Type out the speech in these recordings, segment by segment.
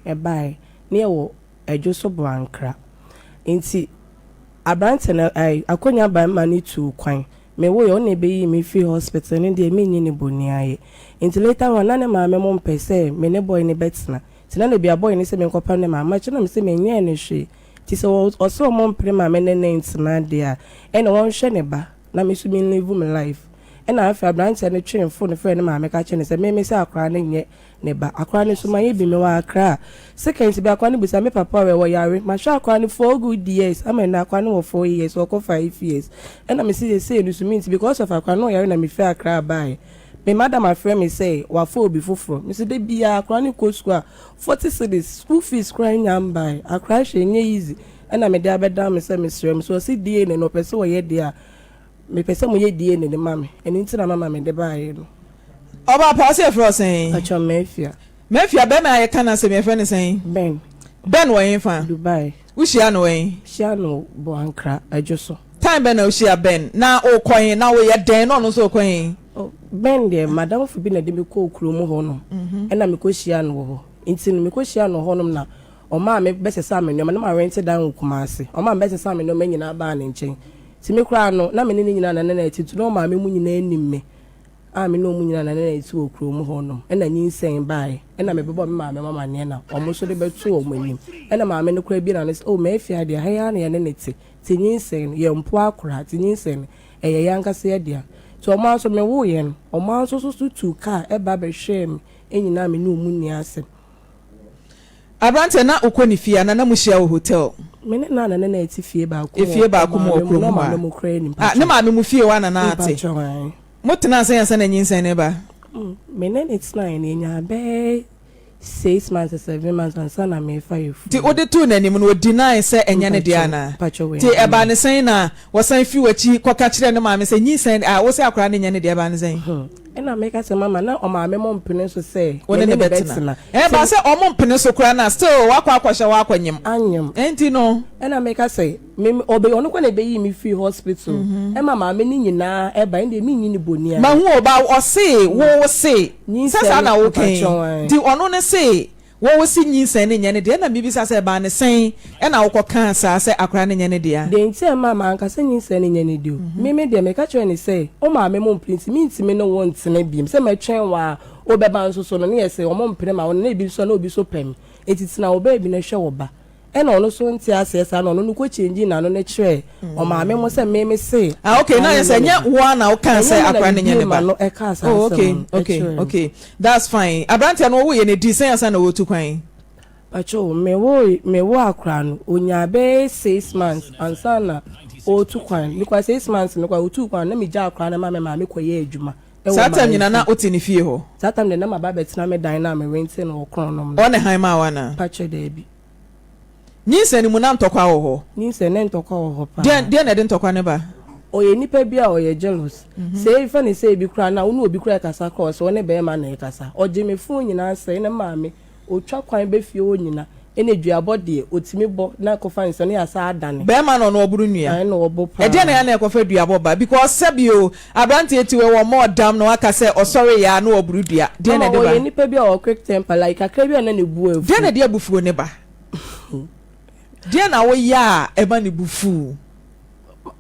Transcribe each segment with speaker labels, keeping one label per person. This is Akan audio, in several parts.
Speaker 1: baeɛ, na yɛwɔ Adwo so Boankra. Nti aberanteɛ no ɛɛ Akonya barima no tuu kwan. Mewoeɛ ɔno na ɛbɛyii me firii hospital no deɛ mennyi no boniayɛ. Nti later on na ne maame mo mpɛ sɛ me ne boy no bɛtena. Nti na dabia boy no sɛ menkɔpam ne maame akyɛ na mese menyɛɛ no hwee. Nti sɛ ɔse ɔmo mpere ma me ne no ntena deɛ a ɛne ɔnhwɛ ne ba na me nso me live me life. Ɛna afei aberanteɛ no twee phone frɛɛ ne maame ka kyerɛɛ no sɛ me mese akwadaa no nyɛ ne ba. Akwadaa no nso mayɛ bi mewɔ Accra. Second bi akwadaa no bisa me papa ɔwɛ ɔyare mahwɛ akwadaa no 4 good years ama ɛnɛ akwadaa no wɔ 4 years ɔkɔ 5 years. Ɛna mese sesei no so menti because of akwadaa no ɔyare na mefiri Accra baeɛ. Me madam afrɛ me sɛ wafa obi foforɔ. Mese da biara akwadaa no kɔ school a 40 cedis school fees koraa nnya mbaeɛ. Akwadaa hwɛ ɛnyɛ easy. Ɛna mede abɛdan me sɛ mesrɛ mo sɛ ɔse DNA no ɔpɛ sɛ ɔyɛ deɛ a mepɛ sɛ moyɛ DNA no ma me. Ɛno nti na mama mede baeɛ no.
Speaker 2: Ɔbaa pa, ɔse yɛfrɛ wo sɛn?
Speaker 1: Pakyɛ Mafia.
Speaker 2: Mafia, bɛɛma a yɛka n'asɛm yɛfrɛ no sɛn?
Speaker 1: Ben.
Speaker 2: Ben wɔ henfa?
Speaker 1: Dubai.
Speaker 2: Wo hyia no wɛn?
Speaker 1: Hyia no Boankra, Adwoso.
Speaker 2: Time bɛn na wo hyia Ben? Na wo kɔ he? Na wo yɛ dɛn? Na ɔno nso ɔkɔ he?
Speaker 1: Oh, Ben deɛ, m'adamfo bi na ɛde me kɔɔ kurom hɔ nom, ɛna me kɔ hyia no wɔ hɔ. Nti no, me kɔ hyia no wɔ hɔ nom na ɔmaa me bɛsesaa me nnoɔma, na ma rente dan wɔ Kumasi. Ɔmaa me bɛsesaa me nnoɔma nyinaa baa ne nkyɛn. Nti me koraa no, na me ne no nyinaa na na ɛte, nti na ɔmaame mu nyinaa nim me. a me ne wɔn nyinaa na na yɛte wɔ kurom hɔ nom, ɛna nyinsɛn baeɛ, ɛna mebɛbɔɔ me maame amaneɛ na wɔn nso de bɛtoo wɔn anim, ɛna maame no koraa bue n'ano sɛ, oh Mafia deɛ ha yi ara na yɛne no te, nti nyinsɛn no, yɛmpo akora, nti nyinsɛn no, ɛyɛ yɛn ankasa yɛn dea. Nti wɔn ara nso mewoeɛ no, wɔn ara nso so tuu kaa ba bɛhwɛɛ me nyinaa a me ne wɔn nni asɛm.
Speaker 2: Aberanteɛ, na wokɔ ne fie anaa na mohyia wɔ hotel?
Speaker 1: Me ne Nana ne na ɛte fie baako mu
Speaker 2: Efie baako mu wɔ
Speaker 1: ɔmaame mu,
Speaker 2: kurom
Speaker 1: na
Speaker 2: hɔ
Speaker 1: ɔmaame
Speaker 2: a?
Speaker 1: mu koraa nim
Speaker 2: Ah, ne
Speaker 1: mpakyɛw.
Speaker 2: maame mu fie hɔ a na na ate?
Speaker 1: Mpakyɛw, ae.
Speaker 2: Motenaa sɛn ansa na nyinsɛn no reba?
Speaker 1: Me ne no tenaeɛ no, yɛnyaa bɛyɛ 6 months or 7 months ansa na merefa yafunu.
Speaker 2: Nti wode too n'anim no, ɔdeny sɛ ɛnyɛ ne dea
Speaker 1: Mpakyɛw,
Speaker 2: anaa?
Speaker 1: mpakyɛw,
Speaker 2: Nti ɛbaa
Speaker 1: wannye.
Speaker 2: no sɛn na wɔsan firi w'akyi kɔka kyerɛɛ ne maame sɛ nyinsɛn, ah, wo sɛ akwadaa no nyɛ ne dea, ɛbaa no sɛn?
Speaker 1: Hmm. Ɛna meka sɛ mama na ɔmaame mo mpene so sɛ
Speaker 2: Wo
Speaker 1: me
Speaker 2: ne
Speaker 1: ne
Speaker 2: no
Speaker 1: no
Speaker 2: bɛtena.
Speaker 1: bɛtena.
Speaker 2: Ɛba
Speaker 1: Nti.
Speaker 2: sɛ ɔmo mpene so koraa no a, still woakɔ akɔhyɛ hɔ akɔnyem.
Speaker 1: Anyem.
Speaker 2: Ɛnti no.
Speaker 1: Ɛna meka sɛ me me ɔbɛ ɔno koraa na ɛbɛyii me firii hospital ɛma maame no nyinaa ɛba ɛndeɛ menyi no boni ara.
Speaker 2: Mahu o, but ɔse wo wo se, sɛ
Speaker 1: Nyinsɛn
Speaker 2: saa
Speaker 1: no
Speaker 2: na woka yi,
Speaker 1: mpakyɛw ae.
Speaker 2: nti ɔno no se wo wo se nyinsɛn no nyɛ ne dea, ɛna mebisa sɛ ɛbaa no sɛn ɛna wokɔ kaa saa sɛ akwadaa no nyɛ ne dea?
Speaker 1: Deɛ nti a ɛmaa manka sɛ nyinsɛn no nyɛ ne dea o, me me deɛ meka kyerɛɛ no sɛ wo maame mo mpene nti mentumi ne wo ntena biom, sɛ mɛtwɛn wo a wobɛba nso so no ne yɛ sɛ wɔn mpene ma wo no na ebi nso a na obi nso pɛ me nti tena wo baabi na hwɛ wo ba. Ɛna ɔno nso nte aseɛ saa na ɔno no kɔ change n'ano no kyerɛɛ ɔmaame mo sɛ me me se
Speaker 2: Ah okay,
Speaker 1: akwadaa
Speaker 2: na
Speaker 1: no
Speaker 2: yɛ sɛ
Speaker 1: nyɛ ne
Speaker 2: nyɛ
Speaker 1: ba.
Speaker 2: wo ara na wokaa
Speaker 1: Ɛnyɛ
Speaker 2: sɛ
Speaker 1: me na
Speaker 2: akwadaa no nyɛ
Speaker 1: mebue
Speaker 2: ne ba.
Speaker 1: m'ano ɛkaa saa
Speaker 2: Oh
Speaker 1: asɛm
Speaker 2: okay,
Speaker 1: no
Speaker 2: okay,
Speaker 1: kyerɛɛ no.
Speaker 2: okay. That's fine. Aberanteɛ no ɔwoeɛ no ɛdii sɛn ansa na ɔretu kwan?
Speaker 1: Pakyɛw, me woe me woo akwadaa no, ɔnyaa bɛyɛ 6 months ansa na ɔretu kwan. Me kura 6 months no koraa ɔtuu kwan no na megyaa akwadaa no ma me maame kɔyɛɛ adwuma wɔ
Speaker 2: Saa time nyinaa na
Speaker 1: Marefi.
Speaker 2: wote ne fie hɔ?
Speaker 1: Saa time deɛ na maba abɛtena me dan no a me rente no wɔ Korɔnom no.
Speaker 2: Ɔne hann maa wo anaa?
Speaker 1: Pakyɛw, daabi.
Speaker 2: Nyinsɛn no mu na ntɔkwa wɔ hɔ?
Speaker 1: Nyinsɛn, na ntɔkwa wɔ hɔ paa.
Speaker 2: Deɛn, deɛn na ɛde ntɔkwa no ba?
Speaker 1: Ɔyɛ nipa bi a ɔyɛ jealous. Sɛ yɛfa no sɛ ebi koraa no a, wo ne obi koraa rekasa koraa a, ɔsɛ wo ne bɛrima na ɛrekasa. Ɔgye me phone nyinaa sɛe ne maame. Ɔtwa kwan ba fie hɔ nyina. Ɛna duabɔ deɛ, ɔtumi bɔ na ɛkɔfa nsa na yɛasan adane.
Speaker 2: Bɛrima na ɔno ɔboro nnua.
Speaker 1: Ae na ɔbɔ paa.
Speaker 2: Ɛdeɛn na ɛyɛ a na ɛkɔfa duabɔ ba? Because sɛbi o, aberanteɛ ti wei wɔmmɔɔ dam na waka sɛ ɔsɔreeɛ a na ɔboro dua. Deɛn na
Speaker 1: Mama,
Speaker 2: ɛde ba?
Speaker 1: ɔyɛ nipa bi a ɔwɔ quick temper, like kakra bi a na ne bo afu.
Speaker 2: Deɛn na ɛde abufuo no ba? Deɛn na woyɛ a ɛma ne bo fu?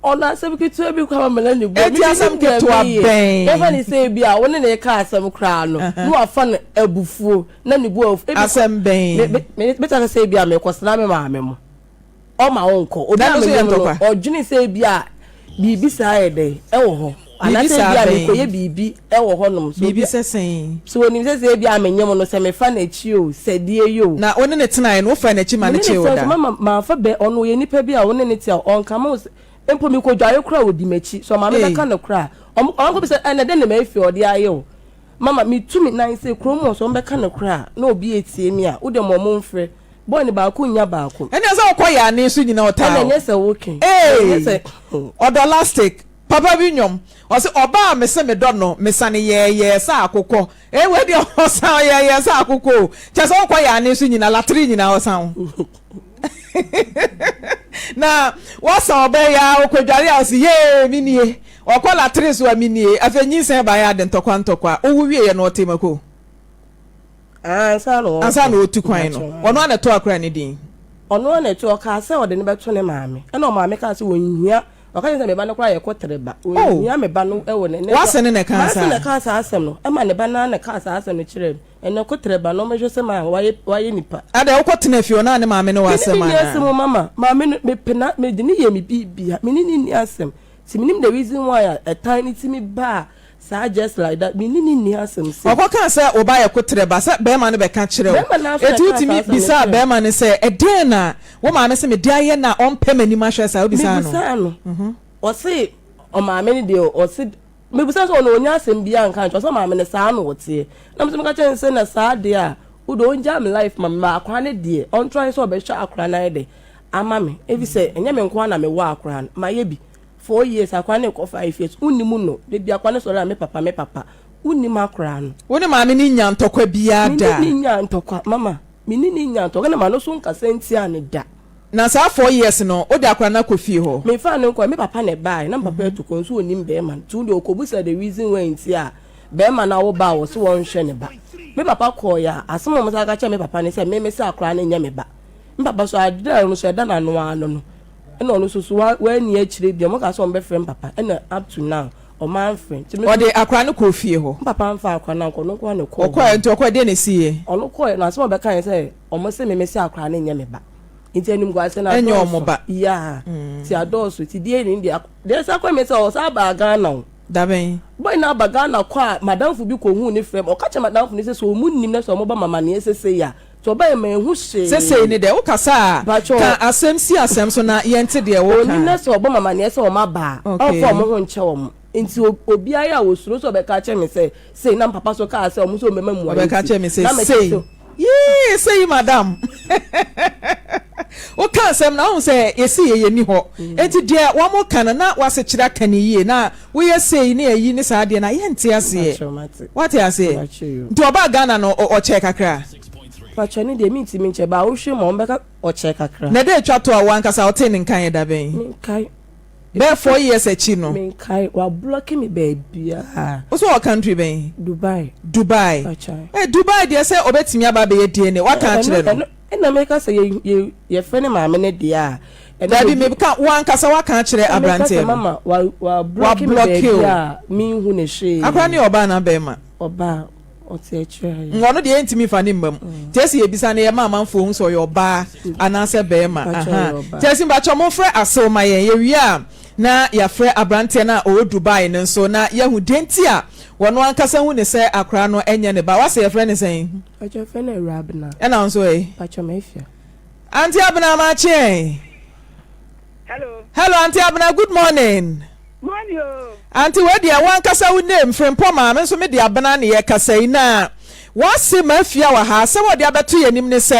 Speaker 1: Ɔno asɛm ketewa bi koraa ma na ne bo.
Speaker 2: Eti asɛm ketewa bɛn?
Speaker 1: Yɛfa ne sɛ ebi a wo ne ne ka asɛm koraa no, na wafa no abufuo na ne bo afu.
Speaker 2: Asɛm bɛn?
Speaker 1: Meta sɛ ebi a mekɔsra me maame mo. Ɔma wo nkɔ. Obi a menim no, ɔdwene sɛ ebi a biribi saa yɛ dɛn ɛwɔ hɔ. Anaasɛ ebi a mekɔyɛ biribi ɛwɔ hɔnom.
Speaker 2: Biribi sɛ sɛn?
Speaker 1: So onim sɛ sɛ ebi a menyem no sɛ mefa n'akyi o, sɛ deɛ yi o.
Speaker 2: Na wo ne no tenaeɛ no, wofaa n'akyi ma no kyee wo da?
Speaker 1: Me ne no tenae nso, mama mamfa bɛ, ɔno ɔyɛ nipa bi a wo ne no te a ɔnkame wo sɛ, mpo mekɔdware koraa a ɔdi m'akyi. Sɛ ɔmaame bɛka no koraa a, ɔmo kɔbisa ɛnɛ dɛn na mafi a ɔde ayɛ wo? Mama metu me nan sɛ kurom hɔ sɛ ɔmo bɛka no koraa a na obi etie me a, wo deɛ ma ɔmo mfrɛ. Boy no baako nnya baako.
Speaker 2: Ɛnneɛ sɛ wokɔ yɛ ane so nyina ɔtaa
Speaker 1: Ɛna
Speaker 2: wo.
Speaker 1: ɛnyɛ sɛ woke.
Speaker 2: Eei
Speaker 1: Ɛnyɛ sɛ.
Speaker 2: Ɔdɔ lastic papa bi nnwom ɔse ɔbaa a mese medɔ no mesane yɛɛyɛɛ sɛ akokɔ ee wei deɛ ɔsan ɔyɛɛyɛɛ sɛ akokɔ o kyɛ sɛ wokɔ yɛ ane so nyina latere nyina ɔsan wo na wasan ɔbaa yi a ɔkɔdware a ɔse yee menie ɔkɔ latere so a menie afei nyinsɛn baeɛ ade ntɔkwa ntɔkwa wowo wieɛ no ɔte mako.
Speaker 1: Ah, ansa na ɔrekɔ.
Speaker 2: Ansa na ɔretu kwan no.
Speaker 1: Mpakyɛw.
Speaker 2: Ɔno ara na ɛtoo akora no din?
Speaker 1: Ɔno ara na ɛtoo, ɔkaa sɛ ɔde no bɛto ne maame. Ɛna ɔmaame kaa sɛ ɔnhia, ɔka kyerɛ no sɛ me ba no koraa yɛ kotere ba.
Speaker 2: Oh!
Speaker 1: Ɔnhia me ba no wɔ ne, ne
Speaker 2: W'ase ne na ɛkaa
Speaker 1: M'ase
Speaker 2: saa?
Speaker 1: na ɛkaa saa asɛm no. Ɛma ne ba no ara na ɛkaa saa asɛm no kyerɛɛ me. Ɛnɛ kotere ba no, ɔmmɛhwɛ sɛ ma wayɛ, wayɛ nipa.
Speaker 2: Adɛn, wokɔtenaa fie hɔ na ne maame ne wo
Speaker 1: Me ne
Speaker 2: asɛm
Speaker 1: no nni
Speaker 2: anaa?
Speaker 1: asɛm o mama. Maame no, mepɛ na, mede no yɛ me biribia. Me ne no nni asɛm. Nti menim the reason why a ɛtan no tumi baa saa just like that. Me ne no nni asɛm sei.
Speaker 2: Ɔkɔ kaa sɛ wo ba yɛ koterɛ ba sɛ bɛɛma no bɛka kyerɛ wo.
Speaker 1: Bɛɛma no ara nso na
Speaker 2: Eti
Speaker 1: ɛkaa saa
Speaker 2: wotumi
Speaker 1: asɛm no
Speaker 2: bisaa
Speaker 1: kyerɛɛ me.
Speaker 2: bɛɛma no sɛ ɛdeɛn na wo maame se mede ayɛ no a ɔmpɛ m'anim ahwɛ saa? Wobisaa no?
Speaker 1: Mebisaa no. Ɔse ɔmaame no deɛ ɔse mebisaa no sɛ ɔno ɔnya asɛm biara nka nkyerɛ ɔsɛ ɔmaame no saa na ɔteɛ. Na me nso meka kyerɛ no sɛ na saa deɛ a wo deɛ ɔngyaa me life ma me ma akwadaa no deɛ ɔntry sɛ ɔbɛhwɛ akwadaa no ayɛ dɛ ama me efisɛ ɛnyɛ me nko ara na mewɔ akwadaa no mayɛ bi 4 years akwadaa no rekɔ 5 years wonnim no da bi akwadaa no sɔre a me papa me papa wonnim akwadaa no.
Speaker 2: Wo ne maame no nnya ntɔkwa biara
Speaker 1: Me ne
Speaker 2: da?
Speaker 1: no nnya ntɔkwa mama me ne no nnya ntɔkwa na m'ano so nkasa ntia no da.
Speaker 2: Na saa 4 years no wode akwadaa no akɔ fie hɔ?
Speaker 1: Memfaa no nkɔɛ me papa na ɛbaeɛ na me papa atu kwan nso ɔnnim bɛrima no nti wo deɛ ɔkɔbisa the reason why nti a bɛrima no awo ba a wɔse wɔnhwɛ ne ba. Me papa kɔeɛ a asɛm a wɔsan ka kyerɛɛ me papa ne sɛ me mese akwadaa no nyɛ me ba. Me papa so ade a ɔno nso ɛda n'ano ara no no ɛna ɔno nso so wanni akyire bio. Wɔkaa sɛ wɔbɛfrɛ me papa ɛna up to now wɔamfrɛ. Nti me nso
Speaker 2: Ɔde akwadaa no kɔɔ fie hɔ?
Speaker 1: Me papa amfa akwadaa no ankɔ, ɔno nko ara na ɛkɔɔ hɔ.
Speaker 2: Ɔkɔeɛ nti ɔkɔeɛ deɛn na ɛsiiɛ?
Speaker 1: Ɔno kɔeɛ no asɛm a ɔbɛkaeɛ ne sɛ wɔse me mese akwadaa no nyɛ me ba. Nti animguase no
Speaker 2: Ɛnyɛ
Speaker 1: adɔɔso.
Speaker 2: wɔn ba.
Speaker 1: Yeah, nti adɔɔso. Nti deɛ ne deɛ deɛ ɛsɛ akɔyɛ me sɛ ɔsan baa Ghana o.
Speaker 2: Da bɛn?
Speaker 1: Boy no aba Ghana kɔ a madamfo bi kɔhuu ne frɛ me. Ɔka kyerɛ madamfo no sɛ sɛ wɔn nim na sɛ wɔba ma amaneɛ sesei a, nti ɔbaeɛ manhu hwee.
Speaker 2: Sesei ne dɛ, wokasa a,
Speaker 1: Mpakyɛw.
Speaker 2: ka asɛm si asɛm so na yɛnte deɛ woka.
Speaker 1: Ɔnim na sɛ ɔbɔ me amaneɛ sɛ wɔn aba a,
Speaker 2: Okay.
Speaker 1: ɔmfa wɔn ho nkyɛ wɔn. Nti obiara a ɔsuro sɛ ɔbɛka akyerɛ me sɛ sei na me papa nso kaa sɛ wɔn nso wɔbɛma mmuaeɛ
Speaker 2: Ɔbɛka
Speaker 1: nti,
Speaker 2: akyerɛ me sɛ
Speaker 1: na mete
Speaker 2: sei.
Speaker 1: so.
Speaker 2: Yee, sei madam. Woka asɛm no a, wohu sɛ yɛsi yɛ yɛnni hɔ. Enti deɛ wɔka no na w'asekyerɛ aka no yie na woyɛ sei ne ayi ne saa adeɛ no a, yɛnte aseɛ.
Speaker 1: Mpakyɛw, mate.
Speaker 2: Woate aseɛ?
Speaker 1: Mpakyɛw yoo.
Speaker 2: Nti ɔbaa Ghana no, ɔkyɛɛ kakra?
Speaker 1: Mpakyɛw, ne deɛ mentumi nkyɛ, but wohwɛ mu a, wɔbɛka ɔkyɛɛ kakra.
Speaker 2: Na da atwa to a wo ankasa wotee ne nka yɛ da bɛn?
Speaker 1: Menkae.
Speaker 2: Bɛyɛ 4 years akyi no.
Speaker 1: Menkae, wablɔke me baabiara.
Speaker 2: Wo sɛ ɔwɔ country bɛn?
Speaker 1: Dubai.
Speaker 2: Dubai.
Speaker 1: Mpakyɛw.
Speaker 2: Eh, Dubai deɛ sɛ ɔbɛtumi aba abɛyɛ DNA, woaka akyerɛ no?
Speaker 1: Ɛno, ɛna meka sɛ yɛ, yɛ, yɛfrɛ ne maame no deɛ a, ɛno
Speaker 2: Dabi,
Speaker 1: deɛ.
Speaker 2: meka, wo ankasa woaka akyerɛ
Speaker 1: Ɛna meka
Speaker 2: aberanteɛ
Speaker 1: sɛ
Speaker 2: no?
Speaker 1: mama, wa, wablɔke me
Speaker 2: Wablɔke o.
Speaker 1: baabi a menhu no hwee.
Speaker 2: Akora no yɛ ɔbaa anaa bɛrima?
Speaker 1: Ɔbaa, ɔte akyire ha yi.
Speaker 2: Ɔno deɛ yɛntumi nfa ne mma mu. Nti ɛsɛ yɛbisa no yɛma amanfoɔ hu sɛ ɔyɛ ɔbaa anaasɛ bɛrima.
Speaker 1: Mpakyɛ
Speaker 2: Ahaa.
Speaker 1: ɔyɛ ɔbaa.
Speaker 2: Nti ɛsi mpakyɛ momfrɛ Asew ma yɛn. Yɛwie a na yɛafrɛ aberanteɛ no a ɔwɔ Dubai no nso na yɛahu deɛ nti a wɔno ankasa hu no sɛ akwadaa no nyɛ ne ba. Wase yɛfrɛ no sɛn?
Speaker 1: Mpakyɛ yɛfrɛ no Awura Abena.
Speaker 2: Ɛna wo nso ɛ?
Speaker 1: Mpakyɛ Mafia.
Speaker 2: Auntie Abena makye ɛ?
Speaker 3: Hello.
Speaker 2: Hello Auntie Abena good morning.
Speaker 3: Morning o.
Speaker 2: Auntie wei deɛ wankasa wo name Frimpong maame nso me de Abena ne yɛ kasa yi na wase mafia wɔ ha asɛm a ɔde abɛto yɛn anim ne sɛ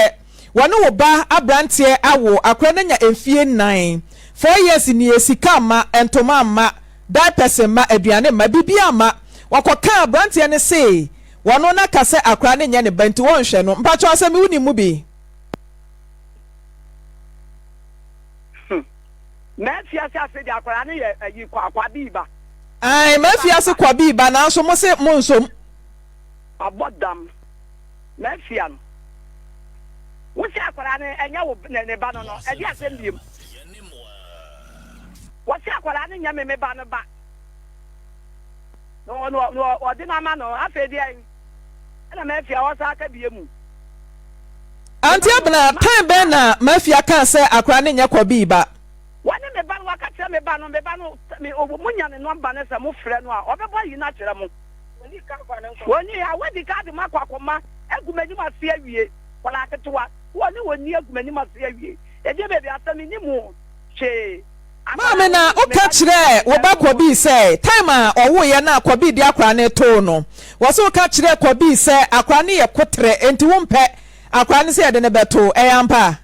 Speaker 2: wɔne wo ba abranteɛ awo akora no anya mfie nnan 4 years nie sika mma ntoma mma diapers mma aduane mma biribiara mma wɔkɔ kaa abranteɛ no se wɔno na ka sɛ akora no nyɛ ne ba nti wɔnhwɛ no mpakyɛw asɛm yi wonim mu bi?
Speaker 3: M'afi ase ase deɛ akwadaa no yɛ ayi kwa kwa bii ba.
Speaker 2: Ae m'afi ase kwa bii ba nanso mo se mo nsom.
Speaker 3: Wabɔ dam m'afia no. Wo se akwadaa no ɛnyɛ wo ne ba no no ɛde asɛm biem. Wɔ se akwadaa no nyɛ me me ba no ba. Na ɔde no ama no afei deɛ ɛna m'afia ɔsa aka bie mu.
Speaker 2: Auntie Abena, time bɛn na Mafia kaa sɛ akora no nyɛ Kɔbii ba?
Speaker 3: Wɔne me ba no, waka kyerɛ me ba no, me ba no, me, mo nya ne nɔmba no sɛ mo frɛ no a, ɔbɛbɔ ayi no akyerɛ mo. Wɔne a wadi ka de mo akɔ akɔma agu m'anim ase awie, kɔla ketewa, wɔne wɔni agu m'anim ase awie. Ɛdeɛ baabi asɛm nni mu hwee.
Speaker 2: Maame na woka kyerɛɛ wo ba Kɔbii sɛ time a ɔwoeɛ no a Kɔbii de akora no too no, wɔse woka kyerɛɛ Kɔbii sɛ akora no yɛ koterɛ enti wompɛ akora no sɛ yɛde no bɛto, ɛyɛ ampa?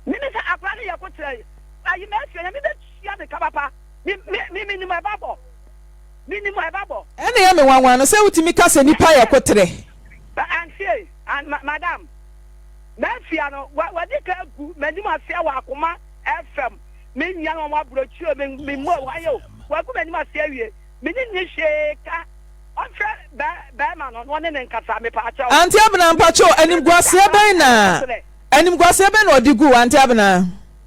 Speaker 3: Meme sɛ akora no yɛ koterɛ, ayi m'afie na mebɛtua ne ka papa, me, me, me, menim ɛba bɔ, menim ɛba bɔ.
Speaker 2: Ɛna ɛyɛ me nwanwa no sɛ wotumi ka sɛ nipa yɛ koterɛ.
Speaker 3: Auntie, madam, m'afia no, wadi ka agu m'anim aseɛ wɔ akoma FM. Me nua no wɔn aburokyire o, me me mma o, wɔn ayɛ o, wɔagu m'anim ase awie. Me ne nni hwee ka. Ɔmfrɛ bɛ bɛɛma no na ɔne no nkasa mepaakyɛw.
Speaker 2: Auntie Abena mpakyɛw animguaseɛ bɛn na animguaseɛ bɛn na ɔde gu wo Auntie Abena?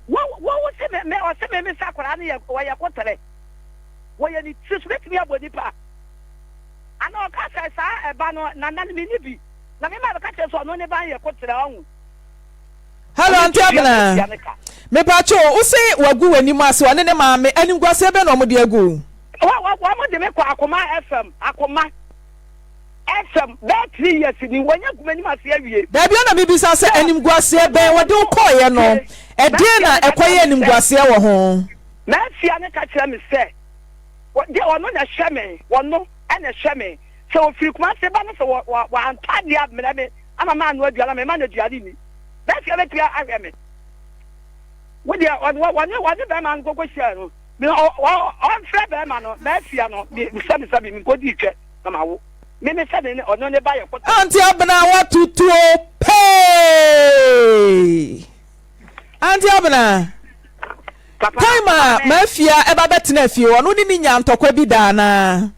Speaker 3: Wo wo wo se me me ɔse me me sɛ akwadaa no yɛ ɔyɛ koterɛ wɔyɛ ne tiri so bɛtumi abɔ nipa ana ɔka sɛ saa ɛba no nana no menni bi na me ma bɛka kyerɛ sɛ ɔno ne ba yɛ koterɛ ɔho.
Speaker 2: Hello Auntie Abena mepakyɛw wo se wagu w'anim ase ɔne ne maame animguaseɛ bɛn na wɔde agu wo?
Speaker 3: Wɔ wɔ wɔn de me kɔ Akoma FM Akoma FM bɛyɛ 3 years ni wɔnyɛ gu m'anim ase awie.
Speaker 2: Daabi ɛna mebisa sɛ animguaseɛ bɛn wɔde wo kɔeɛ no ɛdeɛn na ɛkɔyɛ animguaseɛ wɔ ho?
Speaker 3: M'afia no ka kyerɛ me sɛ wɔ deɛ ɔno na ɛhwɛ me ɔno na ɛhwɛ me sɛ ɔfiri Kumase ba no sɛ wɔ wɔ wantɔ adeɛ ammrɛ me ama mannoa aduane a memma no aduane nni. M'afia bɛtumi ahwɛ me. Wo deɛ ɔne ɔne ɔne bɛrima no kɔkɔ hyia no me ɔ ɔ ɔmfrɛ bɛrima no m'afia no me sɛbi sɛbi menkɔdii twɛ na mawo me me sɛ ne ne ɔno ne ba yɛ kɔtɔ.
Speaker 2: Auntie Abena watutuo pee. Auntie Abena,
Speaker 3: Papa,
Speaker 2: time a
Speaker 3: maame.
Speaker 2: Mafia ɛba bɛtena fie hɔ no, wo ne ne nyaa ntɔkwa bi da anaa?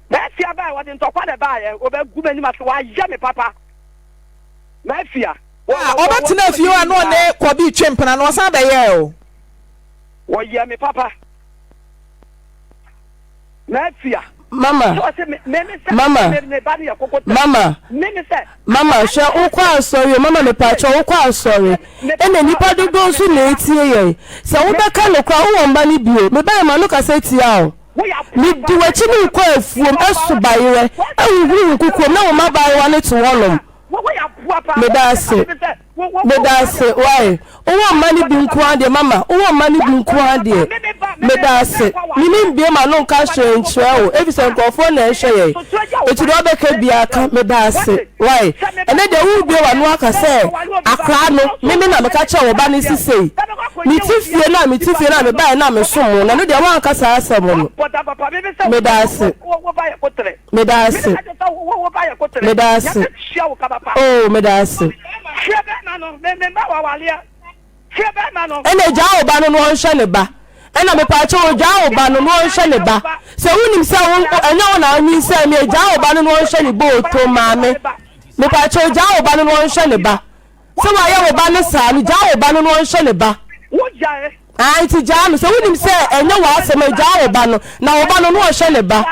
Speaker 3: Mafia baeɛ, wɔde ntɔkwa na ɛbaeɛ, wɔbɛgu m'anim ase, wɔayɛ me papa. Mafia, wɔ
Speaker 2: Ah,
Speaker 3: wɔ wɔ
Speaker 2: ɔbɛtena
Speaker 3: wɔgu
Speaker 2: fie hɔ a
Speaker 3: m'anim
Speaker 2: na
Speaker 3: nyinaa.
Speaker 2: ɔne Kɔbi retwe mpena no, ɔsan bɛyɛɛ o.
Speaker 3: Wɔyɛ me papa. Mafia.
Speaker 1: Mama,
Speaker 3: Sɛ ɔse me me me sɛ
Speaker 1: mama,
Speaker 3: me me ba no yɛ koko tɛ.
Speaker 1: mama,
Speaker 3: Me me sɛ.
Speaker 1: mama, hwɛ wokɔ asɔre o, mama mepaakyɛw wokɔ asɔre, ɛna nnipa dodoɔ nso na ɛtie yɛn, sɛ wobɛka nokorɛ a wowɔ mma no bio, me ba yɛ m'ano kasa tia wo, medi w'akyi ne wokɔ afuom ɛso bayerɛ, ɛhuhuru wo nkukuom na wo mmabaayewa no te hɔnom. Meda ase. Meda ase wai. Wowɔ mma no bi nko ara deɛ mama. Wowɔ mma no bi nko ara deɛ. Meda ase. Mene mbie m'ano nka hwee nkyerɛ wo efisɛ nkurɔfoɔ na ɛhwɛ yɛn. Eti deɛ ɔbɛka biara ka. Meda ase wai. Ɛnɛ deɛ worebue w'ano aka sɛ akora no me me na meka kyerɛ wo ba no si sei. Mete fie no a mete fie no a mebaeɛ no a mesom wo no ɛno deɛ woanka saa asɛm no. Meda ase. Meda ase. Meda ase. Oh, meda ase. Ɛna gyaa wo ba no na ɔnhwɛ ne ba. Ɛna mepaakyɛ o gyaa wo ba no na ɔnhwɛ ne ba. Sɛ wonim sɛ wo ɛnyɛ wo na anyinsɛn me gyaa wo ba no na ɔnhwɛ ne ba oto maame. Mepaakyɛ o gyaa wo ba no na ɔnhwɛ ne ba. Sɛ wayɛ wo ba no saa no, gyaa wo ba no na ɔnhwɛ ne ba. Ah, nti gyaa no. Sɛ wonim sɛ ɛnyɛ w'asɛm a, gyaa wo ba no. Na wo ba no, na ɔnhwɛ ne ba.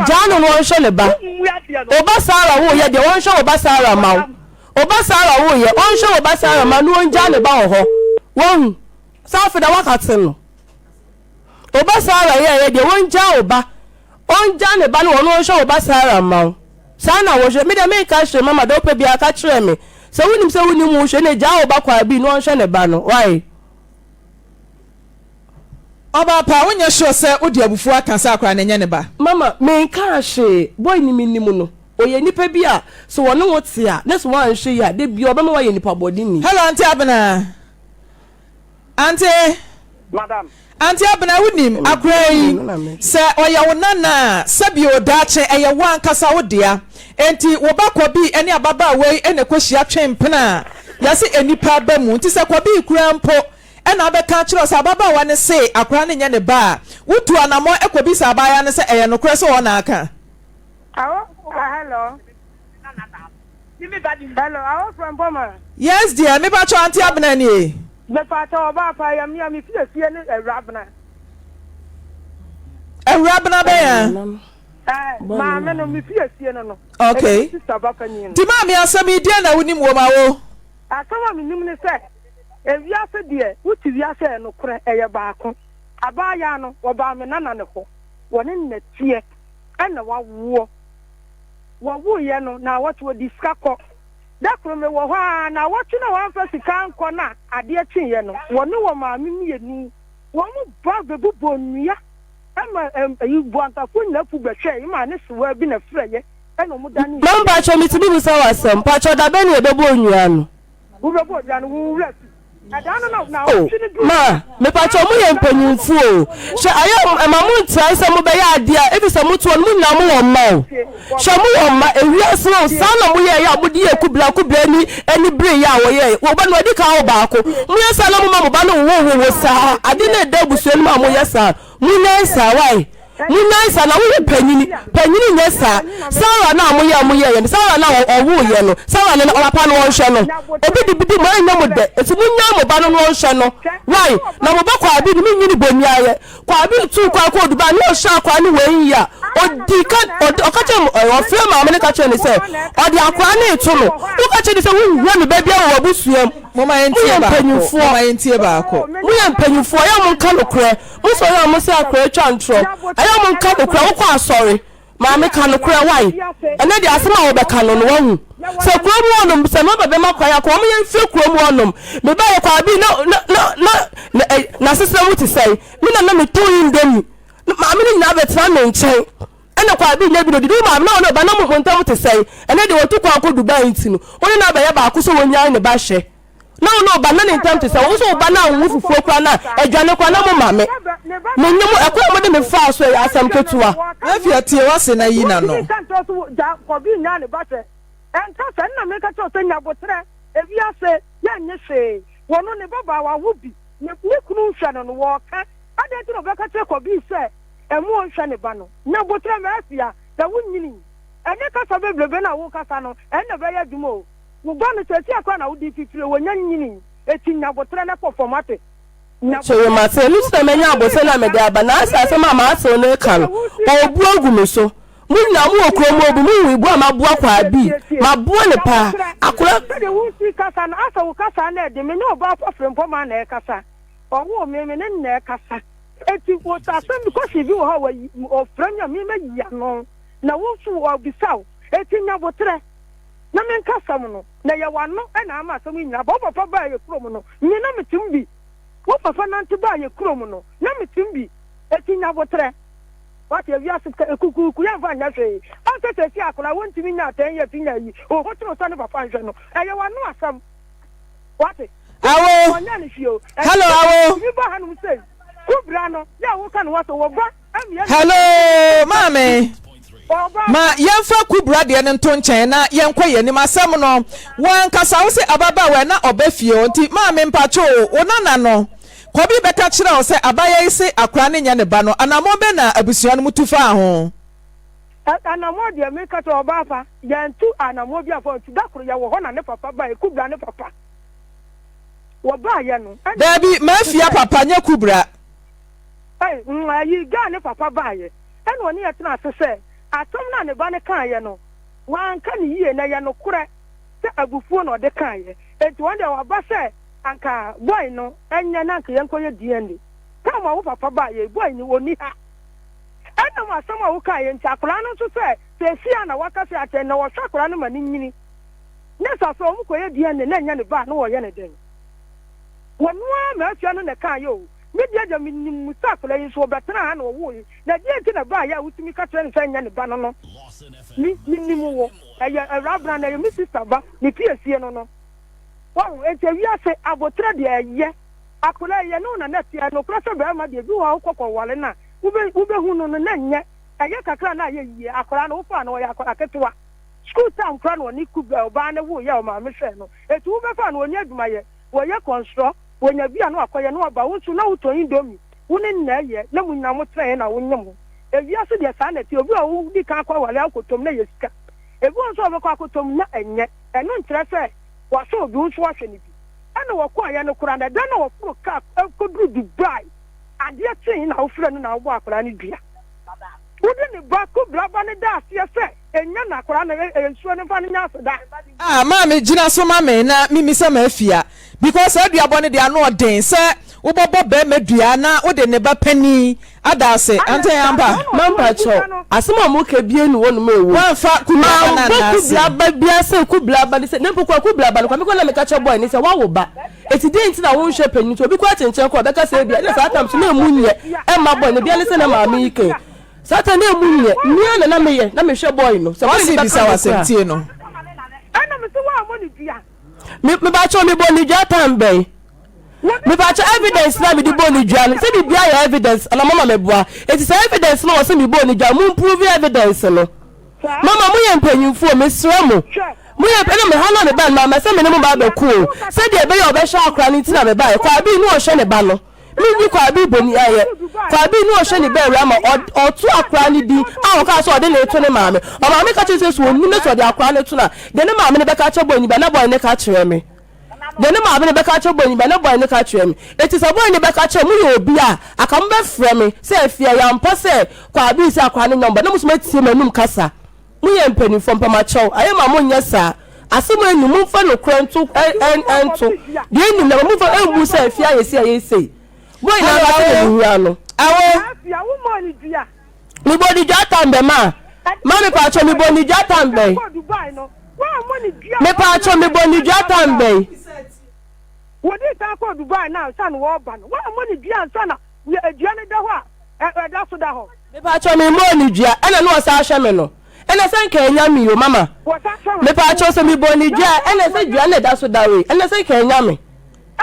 Speaker 1: Gyaa no na ɔnhwɛ ne ba. Wo ba Sarah woyɛ deɛ, ɔnhwɛ wo ba Sarah mma wo. Wo ba Sarah woyɛ, ɔnhwɛ wo ba Sarah mma no, na ɔngyaa ne ba wɔ hɔ. Wahu? Sɛ afei deɛ woakate no. Wo ba Sarah yɛɛyɛ deɛ, ɔngyaa wo ba. Ɔngya ne ba no wɔ no ɔnhwɛ wo ba Sarah mma wo. Saa na wohwɛ. Me deɛ menka hwee mama deɛ wopɛ biara ka kyerɛ me. Sɛ wonim sɛ wonim wo hwɛ na gyaa wo ba kwaa bi na ɔnhwɛ ne ba no. Why?
Speaker 2: Ɔbaa pa, wonyɛ sure sɛ wode abufuo aka sɛ akwadaa no nyɛ ne ba?
Speaker 1: Mama, menkaa hwee. Boy no menim no. Ɔyɛ nipa bi a sɛ ɔne wo te a na sɛ woanhwɛ yie a da biara ɔbɛma woayɛ nipa bɔneni.
Speaker 2: Hello Auntie Abena. Auntie.
Speaker 3: Madam.
Speaker 2: Auntie Abena wonim akoraa yi sɛ ɔyɛ wo nana a sɛbio daakye ɛyɛ wo ankasa wo dea enti wo ba Kɔbii ɛne ababaawa yi ɛna ɛkɔhyia twe mpena a yɛse nnipa aba mu nti sɛ Kɔbii koraa mpo ɛna abɛka akyerɛ wo sɛ ababaawa no se akoraa no nyɛ ne ba a wotu anamɔn ɛkɔbisa abaayewa no sɛ ɛyɛ nokorɛ sɛ ɔna aka
Speaker 4: Awo hello. Hello, awo from Boma.
Speaker 2: Yes dear, me pacho auntie Abena nie.
Speaker 4: Me pacho oba pa ya mi mi fie fie ne Awurabena.
Speaker 2: Awurabena bɛn a?
Speaker 4: Eh, maame no me fie fie no no.
Speaker 2: Okay.
Speaker 4: Sister ba panyin no.
Speaker 2: Ti maame asɛm yi deɛ na wonim wɔ ma wo?
Speaker 4: Asɛm a menim ne sɛ ewiase deɛ wote wiase a ɛnokorɛ ɛyɛ baako. Abaayaa no wɔbaa me nana ne hɔ wɔne nnɛteɛ ɛna wawoɔ. Wɔwoeɛ no, naawɔtwe wɔde sika kɔ. Da koro mewɔ hɔ ara, naawɔtwe no a wɔamfa sika ankɔ no a adeɛ kyeeɛ no, wɔne wɔn maame mmienu, wɔn ba bɛbobɔɔ nnua ma ɛyi Boantafoɔ nyinaa pu bɛhwɛɛ maa ne sewaa bi na frɛeɛ ɛna wɔn danee
Speaker 1: Mama mpakyɛw metumi bisa wo asɛm mpakyɛw dabɛn na yɛbɛbɔ nnua no.
Speaker 4: Wobɛbɔ nnua no wo wura fi.
Speaker 1: Oh ma mepakyɛw mo yɛ mpanyinfo o hwɛ ayɛ ɛma mo ntrae sɛ mo bɛyɛ adeɛ a efisɛ mo toɔ no mo nyinaa mo wɔ mma o hwɛ mo wɔ mma ewiase o saa na mo yɛ yɛ a mo de yɛ kubla kubla ani ani bere yɛ a wɔyɛ wɔ ba no adi kan wɔ baako mo yɛ saa na mo ma mo ba no wowo wowo saa ade na ɛda abusua no mu a mo yɛ saa mo nyan saa wae. Monyae saa na woyɛ panyini. Panyini nyɛ saa. Sarah no a moyɛ a moyɛeɛ no, Sarah no a ɔwoeɛ no, Sarah no ɔpapa no ɔnhwɛ no. Obi de bi di mo ɛnyɛ mo dɛ. Enti monyae mo ba no na ɔnhwɛ no. Why? Na mo ba Kwaabi no menyi no boniayɛ. Kwaabi tuu kwan kɔɔ Dubai na ɔhwɛ akwadaa no wei yie a, ɔdi ka ɔde ɔka kyerɛ ɛ ɔfrɛ maame no ka kyerɛ no sɛ ɔde akwadaa no reto no. Woka kyerɛ no sɛ wonhia me ba biara wɔ w'abusua mu.
Speaker 2: Momma
Speaker 1: Moyɛ
Speaker 2: yɛntie baako.
Speaker 1: mpanyimfoɔ.
Speaker 2: Momma yɛntie baako.
Speaker 1: Moyɛ mpanyimfoɔ, ɛyɛ a monka nokorɛ. Mo sɔre a mo se akora atwa ntorɔ. Ɛyɛ a monka nokorɛ. Wokɔ asɔre. Maame ka nokorɛ wai. Ɛnɛ deɛ asɛm a wobɛka no no wahu. Sɛ kurom hɔ nom sɛ maba bɛma kwan akɔ wɔn yɛn fie kurom hɔ nom. Me ba yɛ kɔ abi na na na na na ɛ n'asetena mu te sɛn. Me na na me tɔn indomie. Maame no nyinaa bɛtena me nkyɛn. Ɛna kɔ abi nya bi na odidi. Wo maame na ɔne ɔba na mo ntam te sɛn. Ɛnɛ deɛ watu kwan akɔ Dubai nti no wo ne no abɛyɛ baako sɛ wɔnyae ne ba hwɛ. Na wo ne wo ba na ne ntam te sɛ wo nso wo ba no anwo fufuo koraa na aduane koraa na mo ma me. Menye mo, ɛkwan a mode me faa so ɛyɛ asɛm ketewa.
Speaker 2: Afia tie w'ase na yi n'ano.
Speaker 4: Wontumi nka nkyerɛ wo sɛ gya kɔbi nyaa ne ba hwɛ. Ɛnka saa nna meka kyerɛ wo sɛ nya aboterɛ. Ewiase yɛnnye hwee. Wɔno ne ba baa wawo bi ne ne kunu nhwɛ no no wɔɔka. Adɛn nti na ɔbɛka kyerɛ kɔbi sɛ ɛmo ɔnhwɛ ne ba no. Nya aboterɛ Marcia na wonyini. Ɛnyɛ kasa bebrebe no a wokasa no ɛno na ɛbɛyɛ adwuma o. Wo ba no seesei koraa na wode fifire, wɔnya nyini, eti nya aboterɛ na kɔ fam, wate? Nya
Speaker 1: Kyere
Speaker 4: aboterɛ.
Speaker 1: mate, ɛno nti na manya aboterɛ na mede aba, na asɛ asɛm a m'asew no reka no, ɔrebu agu me so. Mo nyinaa mowɔ kurom hɔ bi, mohu ibu a maboa Kwaabi, maboa no paa,
Speaker 4: Nya aboterɛ.
Speaker 1: akora.
Speaker 4: Sɛdeɛ woresi kasa no, asɛ wo kasa no ɛden, me ne ɔbaa pa Frempɔmaa na ɛrekasa, ɔwoo me, me ne no na ɛrekasa, eti wo sɛ asɛm bi, question bi wɔ hɔ a wayi, ɔfrɛ me a me mɛyi ano, na wo nso ɔbisa wo, eti nya aboterɛ. na menka asɛm no, na ɛyɛ w'ano na ama asɛm yi nyinaa aba. Wo papa baa yɛn kurom no, me na metem bi. Wo papa nante baa yɛn kurom no, na metem bi. Enti nya aboterɛ. Wate, ewiase kukuruku, yɛmfa nyɛ hwee. Ɔnsɛ seesei akwadaa a wɔntumi nyaa 10 years nya yi, wo ho kyere wo sɛ ne papa nhwɛ no. Ɛyɛ w'ano asɛm. Wate?
Speaker 2: Awo.
Speaker 4: Ɔnyɛ ne hwee o.
Speaker 2: Hello, awo.
Speaker 4: Tumi ba hanom sei. Kubra no, yɛ a woka ne ho asɛm, wɔ ba amia ne
Speaker 2: Hello, maame. Ma yɛmfa Kubra deɛ no nto nkyɛn na yɛnkɔ yɛn anim. Asɛm no, wo ankasa wo se ababaawa yi na ɔba fie hɔ nti maame mpakyɛ o, wo nana no, Kɔbi bɛka kyerɛɛ wo sɛ abaayewa yi se akwadaa no nyɛ ne ba no, anammɔn bɛn na abusua no mu tu faa ho?
Speaker 4: Anammɔn deɛ meka kyerɛ wo ɔbaa pa, yɛantu anammɔn bi amfa nti da koro yɛwɔ hɔ na ne papa baeɛ, Kubra ne papa. Wɔbaeɛ no, ɛna
Speaker 2: Daabi, Mafia papa nyɛ Kubra.
Speaker 4: Ei, mm, ayi, Guy ne papa baeɛ. Ɛnna ɔne yɛn tenaa ase sɛ, asɛm no a ne ba no kaeɛ no, wanka no yie, na ɛyɛ nokorɛ sɛ abufuo na ɔde kaeɛ. Enti wɔn deɛ wɔaba sɛ anka boy no nyɛ na anka yɛnkɔyɛ DNA. Time a wo papa baeɛ yi, boy no ɔnni ha. Ɛnam asɛm a wokaeɛ nti, akwadaa no nso sɛ seesei ara na waka sɛ akyɛ na wɔhwɛ akwadaa no ma no nyini, ne sa sɛ wɔkɔyɛ DNA na ɛnyɛ ne ba a, na wɔyɛ no dɛn? Wɔno ara Marcia no na ɛkaeɛ o. Me deɛ deɛ menim sɛ akwadaa yi nso ɔbɛtenaa ha na ɔwoo yi, na deɛn nti na ɛbaeɛ a wotumi ka kyerɛ no sɛ ɛnyɛ ne ba no no? Me, menim wo. Ɛyɛ Awurabena no, ɛyɛ me sista ba, me piesie no no. Wahu? Enti ewiase, aboterɛ deɛ ɛyɛ. Akwadaa yi, yɛne wo na na ɛteɛ. Nokorɛ sɛ barima deɛ, ebi wɔ hɔ a wokɔ kɔware no a, wobɛ, wobɛhu no no, na ɛnyɛ. Ɛyɛ kakra na ayɛ yie. Akwadaa no, wofaa no, ɔyɛ akwadaa ketewa. Sukuu time koraa na ɔne kub, ɔbaa no woeɛ a ɔmaame hwɛɛ no. Enti wobɛfaa no, ɔnni adwumayɛ. Wɔyɛ kɔnsorɔ. Wɔnya bi a na wakɔyɛ na waba, wo nso na wotɔn indomie, wo ne no na ɛyɛ na mo nyinaa mo tenaeɛ na wonyem ho. Ewiase deɛ saa na ɛteɛ, obi wɔ hɔ wodi kan akɔ aware akɔtɔm na ɛyɛ sika, ebi wɔ hɔ nso a wobɛkɔ akɔtɔm na ɛnyɛ, ɛno nkyerɛ sɛ wasɔ obi wo nso wahwɛ no bi. Ɛna wɔkɔeɛ no koraa no ɛda no a wɔforo kaa kɔduru Dubai adeɛ kyee na wofrɛ no na wobɔ akwadaa no dua. Wode ne ba kobra ba no da aseɛ sɛ ɛnya na akwadaa no ɛ nsuo no mfa no nyɛ aseda.
Speaker 2: Ah maame gyina so ma me na memmisa m'afia because saa duabɔ no deɛ ano ɔden sɛ wobɔbɔ barima dua na wode ne ba panin ada ase ante ampa.
Speaker 1: Mampakyɛw, asɛm a moka bia nni hɔ nom a ɛwom.
Speaker 2: Woamfa kubla ba no
Speaker 1: Mambɔ
Speaker 2: anna ase.
Speaker 1: kubla ba bia sɛ kubla ba ne sɛ, na mpo koraa kubla ba no koraa me koraa na meka kyerɛ boy no sɛ woawo ba eti dɛn nti na wonhwɛ panyin nti obi koraa kyenkyen koraa ɔbɛka sɛ ebia na saa tam so na emu nyɛ ɛmma boy no bia ne sɛ na maame yi kɛn saa tam na emu nyɛ mia na na meyɛ na mehwɛ boy no sɛ boy
Speaker 2: Wase
Speaker 1: no
Speaker 2: bisa
Speaker 1: bɛka me
Speaker 2: w'asɛm
Speaker 1: koraa
Speaker 2: tie no.
Speaker 4: Ɛna me se woammɔ ne dua.
Speaker 1: Me mebakyɛw mebɔ ne dua tam bɛn mebakyɛw evidence na mede bɔ ne dua no sɛ biribi ayɛ evidence ana mama meboa eti sɛ evidence no wɔ sɛ mebɔ ne dua mo improve evidence no. Mama mo yɛ mpanyinfoɔ mesrɛ mo mo yɛ ɛna me ha na me ba no mama sɛ me ne mo ba abɛko o sɛdeɛ ɛbɛyɛ ɔbɛhwɛ akora no nti na me ba yɛ kwaa bi ne ɔhwɛ ne ba no. Menyi Kwabi boni ayɛ. Kwabi ne ɔhwɛ ne ba awura ma ɔto akora no din a ɔkaa sɛ ɔde no reto ne maame. Ɔmaame ka kyerɛ sɛ sɛ ɔnim na sɛ ɔde akora no to no a, deɛ ne maame no bɛka akyerɛ boy no bia na boy no ka kyerɛ me. Deɛ ne maame no bɛka akyerɛ boy no bia na boy no ka kyerɛ me. Enti sɛ boy no bɛka kyerɛ mo yɛ obi a, anka mobɛfrɛ me sɛ afie ɛyɛ ampa sɛ Kwabi sɛ akora no nyɛ ɔba na mo nso moatie m'anum kasa. Mo yɛ mpaninfoɔ mpamakyɛw ayɛ ma mo nyɛ saa asɛm a ɛnnim momfa nokorɛ nto nto deɛ ɛnnim na momfa ɛmmu sɛ afie ayɛ sei ayɛ sei boy no ankasa na mehia no.
Speaker 2: Awo.
Speaker 1: Mebɔ ne dwa tam bɛ ma ma mepaakyɛw mebɔ ne dwa tam bɛn mepaakyɛw mebɔ ne dwa tam bɛn.
Speaker 4: Wɔdii kan kɔɔ Dubai no ansa na wɔreba no, wɔammɔ ne dua ansa na dua no da hɔ a ɛda so da hɔ.
Speaker 1: Mepaakyɛw me mmɔɔ no dua ɛna na ɔsan hwɛ me no ɛna sɛ nka ɛnya me o mama mepaakyɛw sɛ me bɔɔ no dua a ɛna sɛ dua no ɛda so da wei ɛna sɛ nka ɛnya me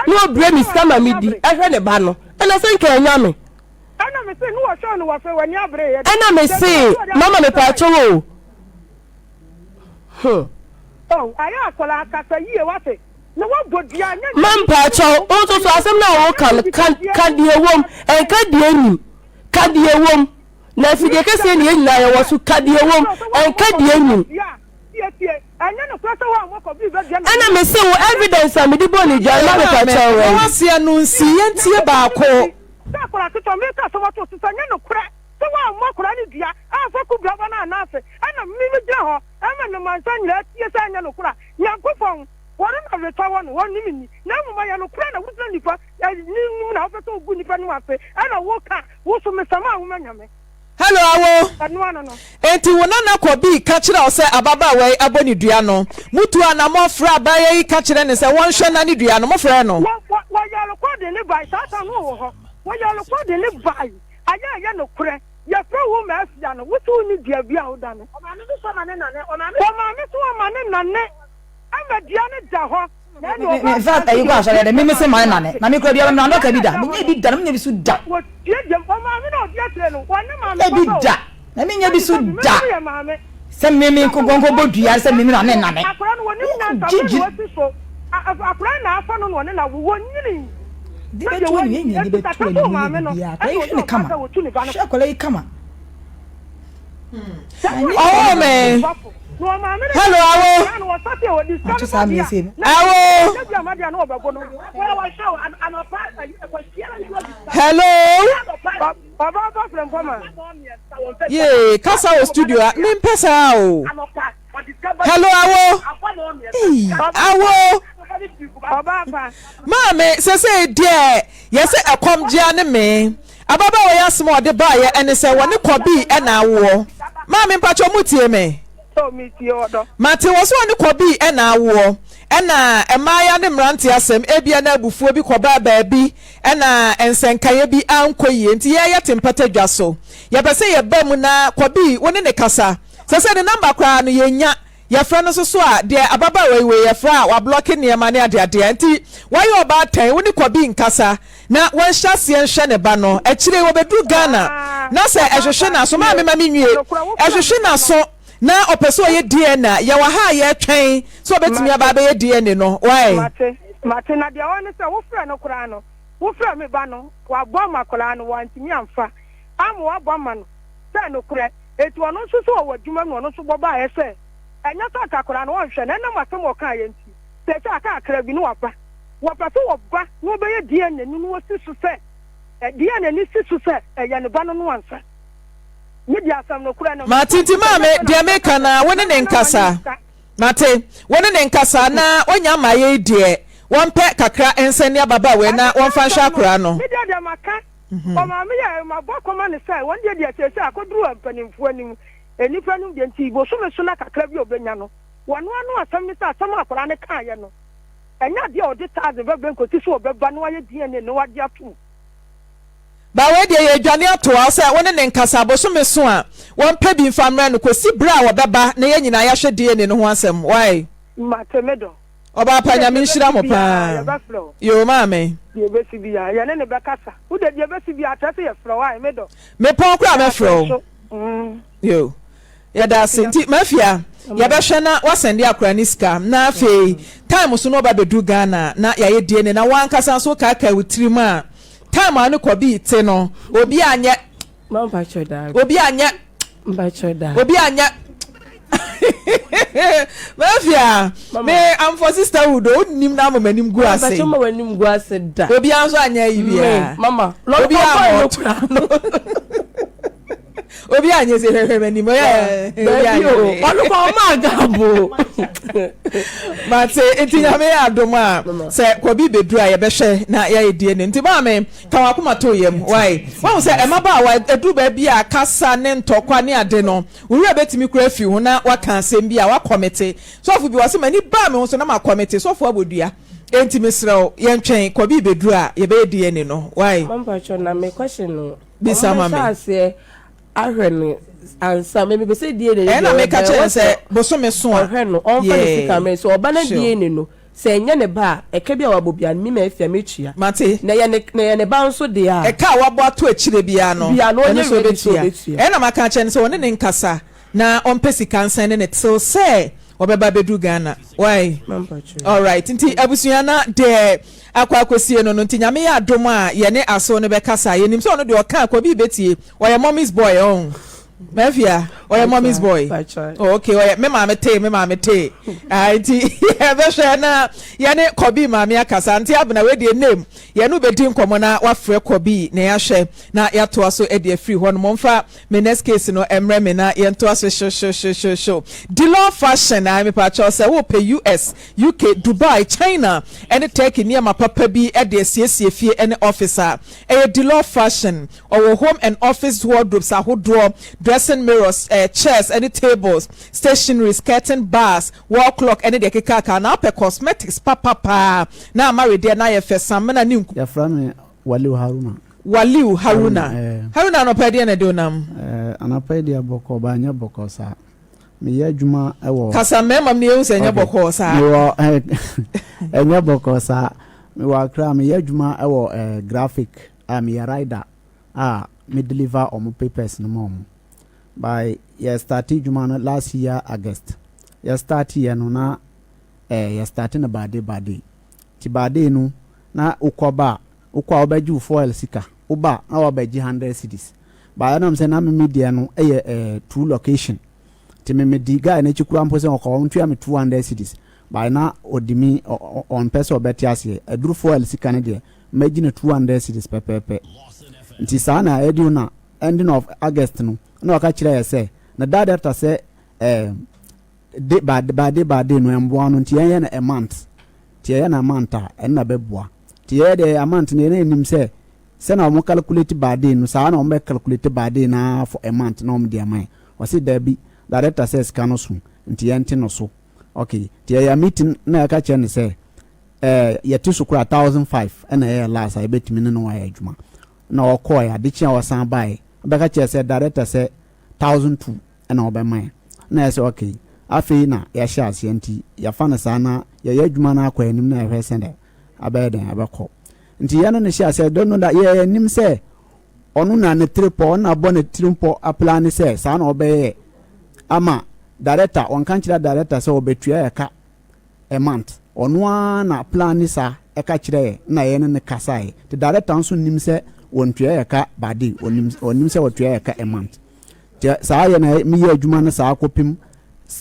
Speaker 1: na ɔbrɛ me sika ma me di ɛhwɛ ne ba no ɛna sɛ nka ɛnya me.
Speaker 4: Ɛna me se ne wɔhwɛ no wɔfɛ w'ani abere yɛ.
Speaker 1: Ɛna me se mama mepaakyɛw o hmm.
Speaker 4: Oh ayɛ akwadaa kasa yie wate.
Speaker 1: Ma mpakyɛw, wo nso so asɛm no a woka no, ka, ka deɛ ɛwom, ɛnka deɛ ɛnim. Ka deɛ ɛwom. Na afidie kɛseɛ ne yɛn nyinaa yɛwɔ so, ka deɛ ɛwom, ɛnka deɛ ɛnim. Ɛna me se wo evidence a mede bɔ ne dwa no, ma mepakyɛw
Speaker 2: wɛn. Waseɛ no nsi, yɛntie baako.
Speaker 4: Sɛ akwadaa ketewa meka asɛm ato so sɛ ɛnyɛ nokorɛ sɛ woammɔ akwadaa no dua amfa kubra ba no anna ase ɛna me megyina hɔ ɛma ne mansa nyinaa tie sɛ ɛnyɛ nokorɛ a Nyankopɔn Wɔn na aweretɔ wɔ no, wɔnnye me nni, na mmom ɛyɛ nokorɛ na wogyina nnipa anim na wopɛ sɛ wogu nnipa anim ase, ɛna woka, wo so mesama a woma nyame.
Speaker 2: Hello Awo.
Speaker 4: Ɛno ano no.
Speaker 2: Enti wo nana kɔbii ka kyerɛ wo sɛ ababaawa yi abɔ ne dua no? Motuu anamɔn frɛɛ abaayewa yi ka kyerɛ no sɛ wɔnhwɛ na ne dua no? Mofrɛɛ no?
Speaker 4: Wɔ, wɔ, wɔyɛɛ rekɔɔdin no bae, saa time no wɔwɔ hɔ. Wɔyɛɛ rekɔɔdin no bae, ayɛ a ɛyɛ nokorɛ. Yɛfrɛ wo ma afia no, wo so wonni dua bi a wodane. Ɔmaame so ɔma ne nane, ɔmaame so ɔma ne nane. Ama dua no da hɔ. Na ɛne ɔbaa
Speaker 5: In fact, ɛyi kɔ asɔre dɛ, mímí se maa nane. Na mi kura bi abɛmina ndɔka bi da. Mi nye bi da, na mi nye bi so da. Ebi da, na mi nye bi so da. Sɛ mímí nko nko bɔ dua sɛ mímí na ne nane. Gyigyi. De bɛtu anim, yɛn nyina de bɛtu anim yɛ biribiara. Akwadaa yi hwɛ ne kama. Hwɛ akwadaa yi kama.
Speaker 2: Ɔwɔ me. Hello, awo. Awo. Hello. Yee, kasa wɔ studio a, mempɛ saa o. Hello, awo. Hey, awo. Maame, sɛsɛ deɛ yɛsɛ ɛkɔm gyea ne me. Ababaawa yi asem a ɔde baeɛ ɛne sɛ wɔne Kɔbii ɛna awoɔ. Maame mpakyɛw mo tie me?
Speaker 4: Oh me tie ɔdɔ.
Speaker 2: Mate wɔ sɛ ɔne Kɔbii ɛna awoɔ. Ɛna mmaayaa ne mmeranteɛ asɛm ebia na abufuo bi kɔbaa baabi ɛna nsɛnkaeɛ bi ankɔ yie nti yɛɛ yɛte mpata dwa so. Yɛpɛ sɛ yɛba mu na Kɔbii wo ne no kasa. Sɛsɛ ne number koraa no yɛnnya. Yɛfrɛ no nso so a, deɛ ababaawa yi wei yɛfrɛ a wablɔke nneɛma ne adeadeɛ nti wayɛ ɔbaatan, wo ne Kɔbi nkasa na wɔnhyɛ aseɛ nhwɛ ne ba no. Akyire yi wɔbɛduru Ghana na sɛ ɛhwehwe n'aso, maame ma menwie, ɛhwehwe n'aso na ɔpɛ sɛ ɔyɛ DNA a, yɛwɔ ha a yɛretwɛn sɛ ɔbɛtumi aba abɛyɛ DNA no. Wai?
Speaker 4: Mate, mate, na deɛ ɔwɔ ne sɛ wofrɛ no koraa no, wofrɛ me ba no, wabɔ ama akwadaa no, wantumi amfa amma wabɔ ama no sɛ nokorɛ. Enti ɔno nso sɛ ɔwɔ adwuma mu na ɔno nso bɔ baeɛ sɛ ɛnyɛ sɛ anka akwadaa no ɔnhwɛ no ɛnam asɛm a ɔkaeɛ nti, seesei aka kakra bi na waba. Wɔpɛ sɛ wɔba na wɔbɛyɛ DNA no na wɔsi so sɛ DNA no si so sɛ ɛyɛ ne ba no no ansa. Me deɛ asɛm nokorɛ no.
Speaker 2: Mate nti maame deɛ meka no a wo ne ne nkasa mate wo ne ne nkasa na ɔnya mmaeɛ yi deɛ wɔmpɛ kakra nsɛn ne ababaawa yi na wɔmfa nhwɛ akoraa no.
Speaker 4: Me deɛ deɛ maka Ɔmaame yɛ mabɔ kɔma no sɛ wɔn deɛ deɛ seesei akɔduru mpanimfoɔ anim, nnipa anim deɛ nti bosome so na kakra bi a ɔbɛnya no, wɔno ano asɛm ne sɛ asɛm a akwadaa no kaeɛ no, ɛnyɛ adeɛ a ɔde taze bɛbrɛ nkɔsi sɛ ɔbɛba na wayɛ DNA na wagye atom.
Speaker 2: Ba wei deɛ yɛredwane atoa wo sɛ wo ne no nkasa bosome so a wɔmpɛ bi mfa mmrɛ no kɔsi berɛ a wɔbɛba na yɛn nyinaa yɛahwɛ DNA no ho asɛm. Wai?
Speaker 4: Mate me dɔ.
Speaker 2: Ɔbaa pa Nyame nhyira mo paa. Yoo maame.
Speaker 4: Deɛ ɛbɛsi biara yɛne no bɛkasa. Wo deɛ deɛ ɛbɛsi biara kyerɛ sɛ yɛfrɛ wo ae me dɔ.
Speaker 2: Mepɔn koraa mɛfrɛ wo. Yoo yɛda ase nti mafia yɛbɛhwɛ na wasɛnde akora ne sika na afei time so na ɔba bɛduru Ghana na yɛayɛ DNA na wankasa nso kaakae wo tirim a. Time a ne kɔbii te no, obi anyɛ. Obi anyɛ. Obi anyɛ. Mafia, me I'm for sisterhood o, wonim na ama m'anim gu ase.
Speaker 1: Mpakyɛ ma w'anim gu ase da.
Speaker 2: Obi nso anyɛ yi biara.
Speaker 1: Mama,
Speaker 2: obi a mɔ. Obi anyɛ sɛ hwɛhwɛ m'anim. Obi anyɛ.
Speaker 1: Ɔno kɔ ɔma agabo.
Speaker 2: Mate, nti nyame yɛ adom a sɛ kɔbi bɛduru a yɛbɛhwɛ na yɛayɛ DNA. Nti maame, ka w'akoma to yam. Why? Wahu sɛ mmabaawa ɛduru baabi a kasa ne ntɔkwa ne ade no, wo werɛ bɛtumi koraa afi ho na waka asɛm bi a woakɔmete. Sɔfo bi ɔse m'ani baa me ho so na makɔmete. Sɔfo abɔ dua. Enti mesrɛ wo yɛntwɛn kɔbi bɛduru a yɛbɛyɛ DNA no. Why?
Speaker 1: Mampakyɛ na me question no.
Speaker 2: Bisa ma me.
Speaker 1: Ɔmo bɛhyɛ aseɛ ahwɛ no ansa. Me mepɛ sɛ DNA no
Speaker 2: Ɛna
Speaker 1: deɛ
Speaker 2: meka
Speaker 1: ɔbɛyɛ
Speaker 2: kyerɛ no
Speaker 1: wɔ
Speaker 2: sɛ
Speaker 1: sɛ
Speaker 2: bosome so a.
Speaker 1: ɔhwɛ no ɔmfa ne sika
Speaker 2: Yeah.
Speaker 1: mmerɛ sɛ ɔba na
Speaker 2: Sure.
Speaker 1: DNA no sɛ ɛnyɛ ne ba a ɛka bi a wabɔ biara no me ma afia mɛtua.
Speaker 2: Mate.
Speaker 1: Na ɛyɛ ne na ɛyɛ ne ba nso deɛ a.
Speaker 2: Ɛka a wabɔ ato akyire biara no
Speaker 1: Biara no
Speaker 2: ɛno
Speaker 1: ɔnyɛ
Speaker 2: nso
Speaker 1: ready sɛ
Speaker 2: ɔbɛtua.
Speaker 1: ɔbɛtua.
Speaker 2: Ɛna maka akyerɛ no sɛ ɔne ne nkasa na ɔmpɛ sika nsɛn ne ne till sɛ ɔbɛba abɛduru Ghana. Wai? Alright, nti abusua na deɛ akɔ akɔsie no no nti Nyame yɛ adom a yɛne Asew no bɛkasa. Yɛnim sɛ ɔno deɛ ɔka a Kɔbii bɛtie. Ɔyɛ mommy's boy ɔn. Mafia, ɔyɛ mommy's boy. Oh, okay, ɔyɛ me maame tee, me maame tee. Ah, nti yɛbɛhwɛ na yɛne Kɔbii maame akasa. Nti Abena wei deɛ name yɛne wo bɛdi nkɔmmɔ na wafrɛ Kɔbii na yɛahwɛ na yɛatoa so de afiri hɔ nom. Ɔmfa Me next case no ɛmrɛ me na yɛntoa so hyewhyewhyewhyew. Dilor fashion ae mepakyɛw sɛ wopɛ US, UK, Dubai, China ɛne Turkey nneɛma papa bi de asiesie fie ɛne office a, ɛyɛ Dilor fashion. Ɔwɔ home and office wardrobes ahodoɔ, dressing mirrors, chairs ɛne tables, stationeries, curtain bars, wall clock ɛne deɛ ɛkekaka. Na wopɛ cosmetics papa paa na ama wedeɛ no ayɛ fɛ, samina ne nku.
Speaker 6: Yɛfrɛ me Waliu Haruna.
Speaker 2: Waliu Haruna. Haruna anɔpa yi deɛ na ɛde wo nam?
Speaker 6: Anɔpa yi deɛ bɔkɔɔ but ɛnyɛ bɔkɔɔ saa. Meyɛ adwuma wɔ.
Speaker 2: Kasa mmarima mu na yɛhu sɛ ɛnyɛ bɔkɔɔ saa.
Speaker 6: Mewɔ ɛnyɛ bɔkɔɔ saa. Mewɔ Accra meyɛ adwuma wɔ graphic a meyɛ rider a me deliver wɔn papers no ma wɔn. By yɛ start adwuma no last year August. Yɛ start yɛ no na yɛ start no bade bade. Nti bade no na wokɔ ba a Wokɔ a wobɛgye wo fuel sika, woba a na wabɛgye hundred cedis. But ɛnam sɛ na me me deɛ no yɛ eh, two location nti me medi guy no akyi koraa mpo sɛ ɔkɔ ɔntua me 200 cedis but na ɔdi me ɔmpɛ sɛ ɔbɛte aseɛ. Aduru fuel sika no deɛ mɛgye no 200 cedis pɛpɛɛpɛ. Nti saa na ɛdi na ending of August no na ɔka kyerɛ yɛ sɛ na director sɛ eh, de by by day by day no ɛmboa no nti yɛnyɛ no a month. Nti yɛyɛ no a month a ɛno na bɛboa. Nti yɛyɛ deɛ a month no yɛn nim sɛ sɛnea wɔn calculate by day no saa na wɔn bɛ calculate by day no ara for a month na wɔn de ama yɛn. Ɔse daabi director sɛ sika no so nti yɛnte no so. Okay nti yɛyɛ meeting na yɛka kyerɛ no sɛ ɛɛ yɛte so koraa 1005 ɛna ɛyɛ last a yɛbɛtumi ne no ayɛ adwuma. Na ɔkɔɔɛ adekye a ɔsan baeɛ ɔbɛka kyerɛ sɛ director sɛ 1002 ɛna ɔbɛma yɛn. Na yɛsɛ okay afei na yɛahyɛ aseɛ nti yɛafa no saa na yɛyɛ adwuma no akɔ anim na yɛhwɛ sɛdeɛ abɛyɛ dɛn abɛkɔ. Nti yɛne no hyɛ aseɛ dɔ no da yɛnim sɛ ɔno na ne tiri pɔ ɔno na abɔ ne tiri mpɔ aplane sɛ saa na ɔbɛyɛ ama director ɔnka nkyerɛ director sɛ ɔbɛtua yɛ ka a month ɔno ara na plane saa ɛka kyerɛ yɛ na yɛne no kasaeɛ nti director nso nim sɛ wɔntua yɛ ka by day ɔnim ɔnim sɛ wɔtua yɛ ka a month nti saa yɛ na meyɛ adwuma no saa kɔpem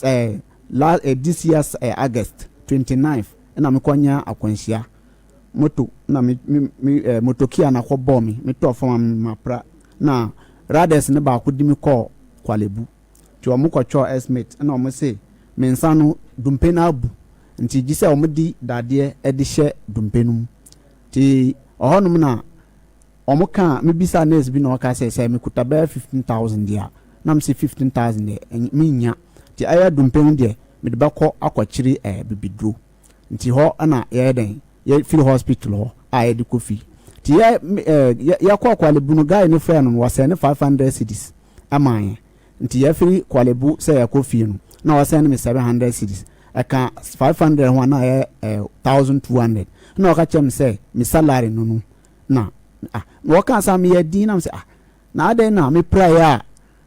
Speaker 6: eh, last eh, this year eh, August 29 na mekɔnya akwanhyia moto na me me me eh, moto kia na kɔbɔɔ me metɔɔ fam a mapra na riders no baako di me kɔɔ Kwalebu nti wɔn kɔtwɔɔ estimate na wɔn se me nsa no dompe no abu nti gye sɛ wɔn de dadeɛ de hyɛ dompe no mu nti ɔhɔnom na wɔn kaa mebisa nurse bi na ɔka sɛ sɛ mekuta bɛyɛ 15,000 deɛ a na me se 15,000 deɛ mennya nti ɛyɛ dompe no deɛ mede bɛkɔ akɔkyere ɛɛ bibiduro nti hɔ na yɛyɛ dɛn yɛfiri hospital hɔ a yɛde kɔ fie nti yɛ ɛɛ yɛkɔ Korle Bu no guy no frɛ no no wɔsɛne 500 cedis ɛmaa yɛn nti yɛfiri Korle Bu sɛ yɛkɔ fie no na wɔsɛne me 700 cedis ɛka 500 ho a na ɛyɛ ɛɛ 1200 na ɔka kyerɛ me sɛ me salary no no na ah na wɔka saa meyɛ din na me sɛ ah na adɛn na mepiraeɛ a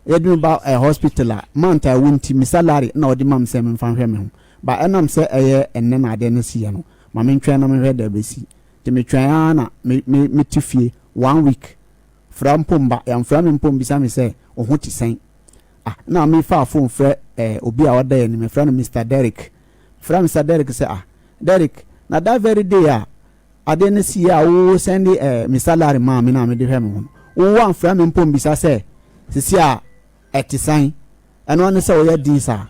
Speaker 6: Yɛde me ba eh, hospital a, month a ɛwɔ nti, me salary na ɔde ma me sɛ memfa nhwɛ me ho. But ɛnam sɛ ɛyɛ ɛnnɛ na adeɛ no siiɛ no, ma mentwɛn na menhwɛ deɛ ɛbɛsi. Nti metwɛn ara na me, me, mete fie. One week fra mpo mba, yɛamfrɛ me mpo mbisa me sɛ wo ho te sɛn. Ah, na me faa phone frɛ eh, obi a ɔda yɛn anim, yɛfrɛ no Mister Derrick. Mefrɛ Mister Derrick sɛ ah, Derrick, na that very day a adeɛ no siiɛ a wo sɛnde eh, me salary maa me na mede hwɛ me ho no, wo woamfrɛ me mpo mbisa sɛ sisi a ɛte sɛn? Ɛno ara ne sɛ woyɛ den saa.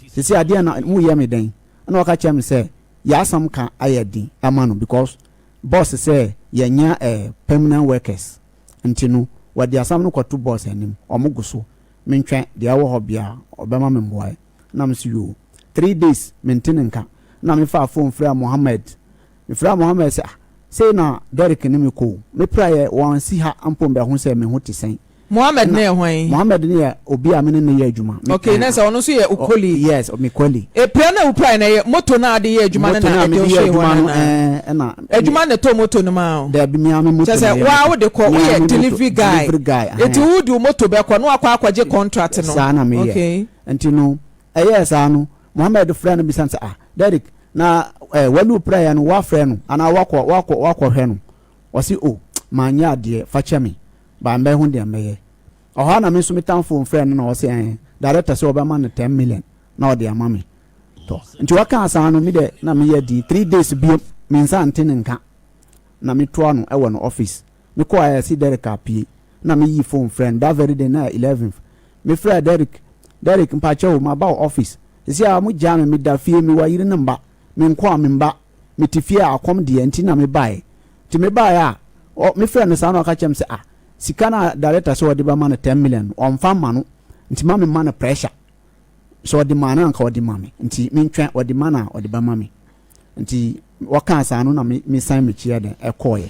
Speaker 6: Sisi adeɛ na moyɛ me dɛn? Ɛna ɔka kyerɛ me sɛ yɛasɛm ka ayɛ den ama no because boss sɛ yɛnyɛ eh, permanent workers nti no wɔde asɛm no kɔto boss anim, ɔmo gu so mentwɛn deɛ ɛwɔ hɔ biara ɔbɛma me mmuaeɛ. Na me so yoo. 3 days mente ne nka. Na mefaa phone frɛɛ Mohammed. Mefrɛɛ Mohammed sɛ ah, sei na Derrick ne me kɔ o. Mepraeɛ wɔansi ha mpo mbɛho sɛ me ho te sɛn.
Speaker 2: Mohammed ne yɛ hwan?
Speaker 6: Mohammed ne yɛ obi a me ne no yɛ adwuma.
Speaker 2: Okay, na sɛ ɔno nso yɛ wo colleague.
Speaker 6: Yes, me colleague.
Speaker 2: Epira na wopirae na ɛyɛ moto na ade yɛ adwuma no na ɛde wohwee hɔ no anaa?
Speaker 6: Ɛna.
Speaker 2: Adwuma na ɛtɔ moto no maa wo?
Speaker 6: Dabi, me ara me moto
Speaker 2: na
Speaker 6: ɛyɛ.
Speaker 2: Kyerɛ sɛ waa wode kɔ, woyɛ delivery guy.
Speaker 6: Delivery guy.
Speaker 2: Eti wo de wo moto bɛkɔ na wakɔ akɔgye contract no.
Speaker 6: Saa na meyɛ.
Speaker 2: Okay.
Speaker 6: Nti no, ɛyɛɛ saa no, Mohammed frɛ no bisa no sɛ, ah, Derrick, na eh, walu piraeɛ no, woafrɛ no anaa woakɔ woakɔ woakɔhwɛ no? Ɔse, oh, manyɛ adeɛ, fa kyɛ me. Ba mbɛho deɛ mbɛyɛ. Ɔhɔ a na me nso me tamfo mfrɛ no na ɔse ɛn director sɛ ɔbɛma no 10 million na ɔde ama me. Tɔ. Nti ɔkaa saa no me dɛ na meyɛ din 3 days biom me nsa nte ne nka na me toa no ɛwɔ no office. Me kɔɔ a yɛse Derrick apue na me yi phone frɛ no that very day na yɛ 11th. Me frɛɛ Derrick, Derrick mpakyɛw o maba wo office. Sisi a mo gyaa me meda fie mewɔ ayere ne mba me nko a me mba mete fie a akɔm deɛ nti na me baeɛ. Nti me baeɛ a ɔ me frɛ no saa na ɔka kyerɛ me sɛ ah sika no a director sɛ ɔde bɛma no 10 million no ɔmfa mma no nti ma me ma no pressure sɛ ɔde maa no anka ɔde ma me nti mentwɛn ɔde ma no a ɔde bɛma me. Nti wɔkaa saa no na me me san m'akyi yɛ dɛn ɛkɔɔeɛ.